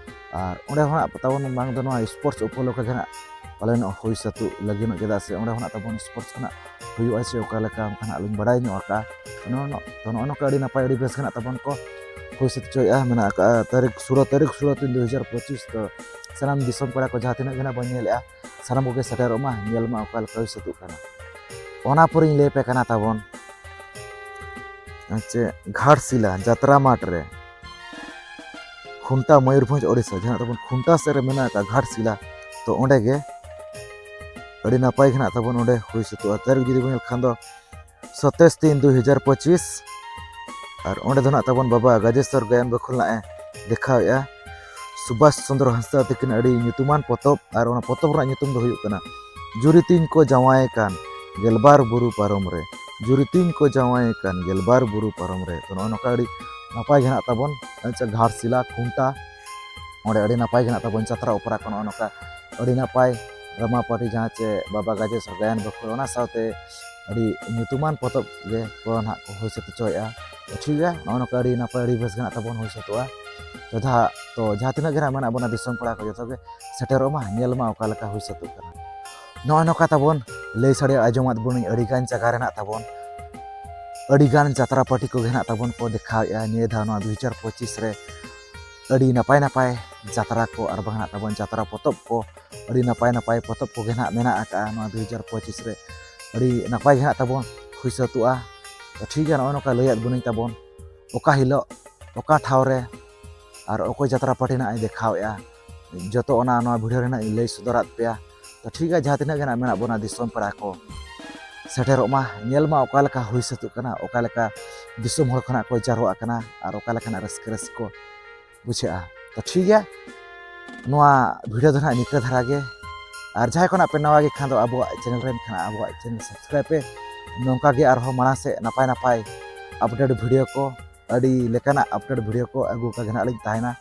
ᱟᱨ ᱚᱸᱰᱮ ᱦᱚᱸ ᱱᱟᱜ ᱛᱟᱵᱚᱱ ᱵᱟᱝ ᱫᱚ ᱱᱚᱣᱟ ᱥᱯᱳᱨᱴᱥ ᱩᱯᱚᱞᱚᱠᱠᱷᱮ ᱜᱮ ᱱᱟᱜ ᱯᱟᱞᱮᱱᱚᱜ ᱦᱩᱭ ᱥᱟᱹᱛᱩᱜ ᱞᱟᱹᱜᱤᱫᱚᱜ, ᱪᱮᱫᱟᱜ ᱥᱮ ᱚᱸᱰᱮ ᱦᱚᱸ ᱱᱟᱜ ᱛᱟᱵᱚᱱ ᱥᱯᱳᱨᱴᱥ ᱠᱷᱚᱱᱟᱜ ᱦᱩᱭᱩᱜᱼᱟ ᱥᱮ ᱚᱠᱟ ᱞᱮᱠᱟ, ᱚᱱᱠᱟ ᱱᱟᱜ ᱞᱤᱧ ᱵᱟᱲᱟᱭ ᱧᱚᱜ ᱟᱠᱟᱫᱼᱟ᱾ ᱛᱚ ᱱᱚᱜᱼᱚ ᱱᱚ-, ᱛᱚ ᱱᱚᱜᱼᱚ ᱱᱚᱝᱠᱟ ᱟᱹᱰᱤ ᱱᱟᱯᱟᱭ, ᱟᱹᱰᱤ ᱵᱮᱥ ᱜᱮ ᱱᱟᱜ ᱛᱟᱵᱚᱱ ᱠᱚ ᱦᱩᱭ ᱥᱟᱹᱛ ᱦᱚᱪᱚᱭᱮᱫᱼᱟ᱾ ᱢᱮᱱᱟᱜ ᱟᱠᱟᱫᱼᱟ ᱛᱟᱹᱨᱤᱠᱷ ᱥᱳᱞᱳ, ᱛᱟᱹᱨᱤᱠᱷ ᱥᱳᱞᱳ ᱛᱤᱱ ᱫᱩ ᱦᱟᱡᱟᱨ ᱯᱚᱸᱪᱤᱥ᱾ ᱛᱚ ᱥᱟᱱᱟᱢ ᱫᱤᱥᱚᱢ ᱯᱮᱲᱟ ᱠᱚ ᱡᱟᱦᱟᱸ ᱛᱤᱱᱟᱹᱜ ᱜᱮ ᱱᱟᱜ ᱵᱚᱱ ᱧᱮᱞᱮᱫᱼᱟ, ᱥᱟᱱᱟᱢ ᱠᱚᱜᱮ ᱥᱮᱴᱮᱨᱚᱜ ᱢᱟ, ᱧᱮᱞ ᱢᱟ ᱚᱠᱟ ᱞᱮᱠᱟ ᱦᱩᱭ ᱥᱟᱹᱛᱩᱜ ᱠᱟᱱᱟ᱾ ᱚᱱᱟ ᱯᱚᱨᱮᱧ ᱞᱟᱹᱭ ᱟᱯᱮ ᱠᱟᱱᱟ ᱛᱟᱵᱚᱱ ᱪᱮ ᱜᱷᱟᱴᱥᱤᱞᱟ ᱡᱟᱛᱨᱟ ᱢᱟᱴᱷ ᱨᱮ ᱠᱷᱩᱱᱴᱟ, ᱢᱚᱭᱩᱨᱵᱷᱚᱸᱡᱽ, ᱳᱰᱤᱥᱟ, ᱡᱟᱦᱟᱸ ᱛᱟᱵᱚᱱ ᱠᱷᱩᱱᱴᱟ ᱥᱮᱫ ᱨᱮ ᱢᱮᱱᱟᱜ ᱟᱠᱟᱫ ᱜᱷᱟᱴᱥᱤᱞᱟ᱾ ᱛᱚ ᱚᱸᱰᱮ ᱜᱮ ᱟᱹᱰᱤ ᱱᱟᱯᱟᱭ ᱜᱮ ᱱᱟᱜ ᱛᱟᱵᱚᱱ ᱚᱸᱰᱮ ᱦᱩᱭ ᱥᱟᱹᱛᱩᱜᱼᱟ᱾ ᱛᱟᱹᱨᱤᱠᱷ ᱡᱩᱫᱤ ᱵᱚᱱ ᱧᱮᱞ ᱠᱷᱟᱱ ᱫᱚ ᱥᱟᱛᱟᱥ ᱛᱤᱱ ᱫᱩ ᱦᱟᱡᱟᱨ ᱯᱚᱸᱪᱤᱥ᱾ ᱟᱨ ᱚᱸᱰᱮ ᱫᱚ ᱱᱟᱜ ᱛᱟᱵᱚᱱ ᱵᱟᱵᱟ ᱜᱟᱡᱮᱥᱚᱨ ᱜᱟᱭᱟᱱ ᱵᱟᱹᱠᱷᱩᱞ ᱱᱟᱜ ᱮ ᱫᱮᱠᱷᱟᱣᱮᱫᱼᱟ ᱥᱩᱵᱷᱟᱥ ᱪᱚᱸᱫᱽᱨᱚ ᱦᱟᱸᱥᱫᱟ ᱛᱟᱹᱠᱤᱱ ᱟᱹᱰᱤ ᱧᱩᱛᱩᱢᱟᱱ ᱯᱚᱛᱚᱵ, ᱟᱨ ᱚᱱᱟ ᱯᱚᱛᱚᱵ ᱨᱮᱱᱟᱜ ᱧᱩᱛᱩᱢ ᱫᱚ ᱦᱩᱭᱩᱜ ᱠᱟᱱᱟ ᱡᱩᱨᱤ ᱛᱤᱧ ᱠᱚ ᱡᱟᱶᱟᱭ ᱠᱟᱱ ᱜᱮᱞᱵᱟᱨ ᱵᱩᱨᱩ ᱯᱟᱨᱚᱢ ᱨᱮ, ᱡᱩᱨᱤ ᱛᱤᱧ ᱠᱚ ᱡᱟᱶᱟᱭ ᱠᱟᱱ ᱜᱮᱞᱵᱟᱨ ᱵᱩᱨᱩ ᱯᱟᱨᱚᱢ ᱨᱮ᱾ ᱛᱚ ᱱᱚᱜᱼᱚ ᱱᱚᱝᱠᱟ ᱟᱹᱰᱤ ᱱᱟᱯᱟᱭ ᱜᱮ ᱱᱟᱜ ᱛᱟᱵᱚᱱ ᱟᱪᱪᱷᱟ ᱜᱷᱟᱴᱥᱤᱞᱟ ᱠᱷᱩᱱᱴᱟ, ᱚᱸᱰᱮ ᱟᱹᱰᱤ ᱱᱟᱯᱟᱭ ᱜᱮ ᱱᱟᱜ ᱛᱟᱵᱚᱱ ᱡᱟᱛᱨᱟ ᱚᱯᱮᱨᱟ ᱠᱚ ᱱᱚᱜᱼᱚ ᱱᱚᱝᱠᱟ ᱟᱹᱰᱤ ᱱᱟᱯᱟᱭ ᱰᱨᱟᱢᱟ ᱯᱟᱨᱴᱤ, ᱡᱟᱦᱟᱸ ᱪᱮ ᱵᱟᱵᱟ ᱜᱟᱡᱮᱥᱚᱨ ᱜᱟᱭᱟᱱ ᱵᱟᱹᱠᱷᱩᱞ, ᱚᱱᱟ ᱥᱟᱶᱛᱮ ᱟᱹᱰᱤ ᱧᱩᱛᱩᱢᱟᱱ ᱯᱚᱛᱚᱵ ᱜᱮ ᱠᱚ ᱱᱟᱜ ᱠᱚ ᱦᱩᱭ ᱥᱟᱹᱛ ᱦᱚᱪᱚᱭᱮᱫᱼᱟ᱾ ᱛᱚ ᱴᱷᱤᱠ ᱜᱮᱭᱟ, ᱱᱚᱜᱼᱚ ᱱᱚᱝᱠᱟ ᱟᱹᱰᱤ ᱱᱟᱯᱟᱭ, ᱟᱹᱰᱤ ᱵᱮᱥ ᱜᱮ ᱱᱟᱜ ᱛᱟᱵᱚᱱ ᱦᱩᱭ ᱥᱟᱹᱛᱚᱜᱼᱟ᱾ ᱛᱚ ᱡᱟᱦᱟᱸ, ᱛᱚ ᱡᱟᱦᱟᱸ ᱛᱤᱱᱟᱹᱜ ᱜᱮ ᱱᱟᱜ ᱢᱮᱱᱟᱜ ᱵᱚᱱᱟ ᱫᱤᱥᱚᱢ ᱯᱮᱲᱟ ᱠᱚ, ᱡᱚᱛᱚ ᱜᱮ ᱥᱮᱴᱮᱨᱚᱜ ᱢᱟ, ᱧᱮᱞ ᱢᱟ ᱚᱠᱟ ᱞᱮᱠᱟ ᱦᱩᱭ ᱥᱟᱹᱛᱚᱜ ᱠᱟᱱᱟ᱾ ᱱᱚᱜᱼᱚᱭ ᱱᱚᱝᱠᱟ ᱛᱟᱵᱚᱱ ᱞᱟᱹᱭ ᱥᱟᱰᱮ ᱟᱸᱡᱚᱢᱟᱫ ᱵᱚᱱᱟᱹᱧ ᱟᱹᱰᱤ ᱜᱟᱱ ᱡᱟᱭᱜᱟ ᱨᱮᱱᱟᱜ ᱛᱟᱵᱚᱱ, ᱟᱹᱰᱤ ᱜᱟᱱ ᱡᱟᱛᱨᱟ ᱯᱟᱨᱴᱤ ᱠᱚᱜᱮ ᱱᱟᱜ ᱛᱟᱵᱚᱱ ᱠᱚ ᱫᱮᱠᱷᱟᱣᱮᱫᱼᱟ ᱱᱤᱭᱟᱹ ᱫᱷᱟᱣ ᱱᱚᱣᱟ ᱫᱩ ᱦᱟᱡᱟᱨ ᱯᱚᱸᱪᱤᱥ ᱨᱮ᱾ ᱟᱹᱰᱤ ᱱᱟᱯᱟᱭ ᱱᱟᱯᱟᱭ ᱡᱟᱛᱨᱟ ᱠᱚ ᱟᱨ ᱵᱟᱝ ᱱᱟᱜ ᱛᱟᱵᱚᱱ ᱡᱟᱛᱨᱟ ᱯᱚᱛᱚᱵ ᱠᱚ, ᱟᱹᱰᱤ ᱱᱟᱯᱟᱭ ᱱᱟᱯᱟᱭ ᱯᱚᱛᱚᱵ ᱠᱚᱜᱮ ᱱᱟᱜ ᱢᱮᱱᱟᱜ ᱟᱠᱟᱫᱼᱟ ᱱᱚᱣᱟ ᱫᱩ ᱦᱟᱡᱟᱨ ᱯᱚᱸᱪᱤᱥ ᱨᱮ᱾ ᱟᱹᱰᱤ ᱱᱟᱯᱟᱭ ᱜᱮ ᱱᱟᱜ ᱛᱟᱵᱚᱱ ᱦᱩᱭ ᱥᱟᱹᱛᱚᱜᱼᱟ᱾ ᱛᱚ ᱴᱷᱤᱠ ᱜᱮᱭᱟ, ᱱᱚᱜᱼᱚᱭ ᱱᱚᱝᱠᱟ ᱞᱟᱹᱭᱟᱫ ᱵᱚᱱᱟᱹᱧ ᱛᱟᱵᱚᱱ ᱚᱠᱟ ᱦᱤᱞᱳᱜ, ᱚᱠᱟ ᱴᱷᱟᱶ ᱨᱮ, ᱟᱨ ᱚᱠᱚᱭ ᱡᱟᱛᱨᱟ ᱯᱟᱨᱴᱤ ᱱᱟᱜ ᱮ ᱫᱮᱠᱷᱟᱣᱮᱫᱼᱟ, ᱡᱚᱛᱚ ᱚᱱᱟ ᱱᱚᱣᱟ ᱵᱷᱤᱰᱤᱭᱳ ᱨᱮ ᱱᱟᱜ ᱤᱧ ᱞᱟᱹᱭ ᱥᱚᱫᱚᱨᱟᱫ ᱯᱮᱭᱟ᱾ ᱛᱚ ᱴᱷᱤᱠ ᱜᱮᱭᱟ, ᱡᱟᱦᱟᱸ ᱛᱤᱱᱟᱹᱜ ᱜᱮ ᱱᱟᱜ ᱢᱮᱱᱟᱜ ᱵᱚᱱᱟ ᱫᱤᱥᱚᱢ ᱯᱮᱲᱟ ᱠᱚ, ᱥᱮᱴᱮᱨᱚᱜ ᱢᱟ, ᱧᱮᱞ ᱢᱟ ᱚᱠᱟ ᱞᱮᱠᱟ ᱦᱩᱭ ᱥᱟᱹᱛᱚᱜ ᱠᱟᱱᱟ, ᱚᱠᱟ ᱞᱮᱠᱟ ᱫᱤᱥᱚᱢ ᱦᱚᱲ ᱠᱷᱚᱱᱟᱜ ᱠᱚ ᱡᱟᱨᱣᱟᱜ ᱠᱟᱱᱟ ᱟᱨ ᱚᱠᱟ ᱞᱮᱠᱟᱱᱟᱜ ᱨᱟᱹᱥᱠᱟᱹ ᱨᱟᱹᱥᱠᱟᱹ ᱠᱚ ᱵᱩᱡᱷᱟᱹᱜᱼᱟ᱾ ᱛᱚ ᱴᱷᱤᱠ ᱜᱮᱭᱟ, ᱱᱚᱣᱟ ᱵᱷᱤᱰᱤᱭᱳ ᱫᱚ ᱱᱟᱜ ᱱᱤᱝᱠᱟᱹ ᱫᱷᱟᱨᱟ ᱜᱮ᱾ ᱟᱨ ᱡᱟᱦᱟᱸᱭ ᱠᱷᱚᱱᱟᱜ ᱯᱮ ᱱᱟᱣᱟ ᱜᱮ ᱠᱷᱟᱱ ᱫᱚ ᱟᱵᱚᱣᱟᱜ ᱪᱮᱱᱮᱞ ᱨᱮᱱ ᱠᱷᱟᱱ ᱟᱵᱚᱣᱟᱜ ᱪᱮᱱᱮᱞ ᱥᱟᱵᱥᱠᱨᱟᱭᱤᱵ ᱯᱮ᱾ ᱱᱚᱝᱠᱟ ᱜᱮ ᱟᱨᱦᱚᱸ ᱢᱟᱲᱟᱝ ᱥᱮᱫ ᱱᱟᱯᱟᱭ ᱱᱟᱯᱟᱭ ᱟᱯᱰᱮᱴ ᱵᱷᱤᱰᱤᱭᱳ ᱠᱚ, ᱟᱹᱰᱤ ᱞᱮᱠᱟᱱᱟᱜ ᱟᱯᱰᱮᱴ ᱵᱷᱤᱰᱤᱭᱳ ᱠᱚ ᱟᱹᱜᱩ ᱠᱟᱜᱮ ᱱᱟᱜ ᱞᱤᱧ ᱛᱟᱦᱮᱱᱟ᱾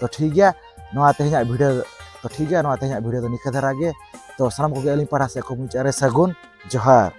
ᱛᱚ ᱴᱷᱤᱠ ᱜᱮᱭᱟ, ᱱᱚᱣᱟ ᱛᱮᱦᱮᱧᱟᱜ ᱵᱷᱤᱰᱤᱭᱳ, ᱛᱚ ᱴᱷᱤᱠ ᱜᱮᱭᱟ, ᱱᱚᱣᱟ ᱛᱮᱦᱮᱧᱟᱜ ᱵᱷᱤᱰᱤᱭᱳ ᱫᱚ ᱱᱤᱝᱠᱟᱹ ᱫᱷᱟᱨᱟ ᱜᱮ᱾ ᱛᱚ ᱥᱟᱱᱟᱢ ᱠᱚᱜᱮ ᱟᱹᱞᱤᱧ ᱯᱟᱦᱴᱟ ᱥᱮᱫ ᱠᱷᱚᱱ ᱢᱩᱪᱟᱹᱫ ᱨᱮ ᱥᱟᱹᱜᱩᱱ ᱡᱚᱦᱟᱨ᱾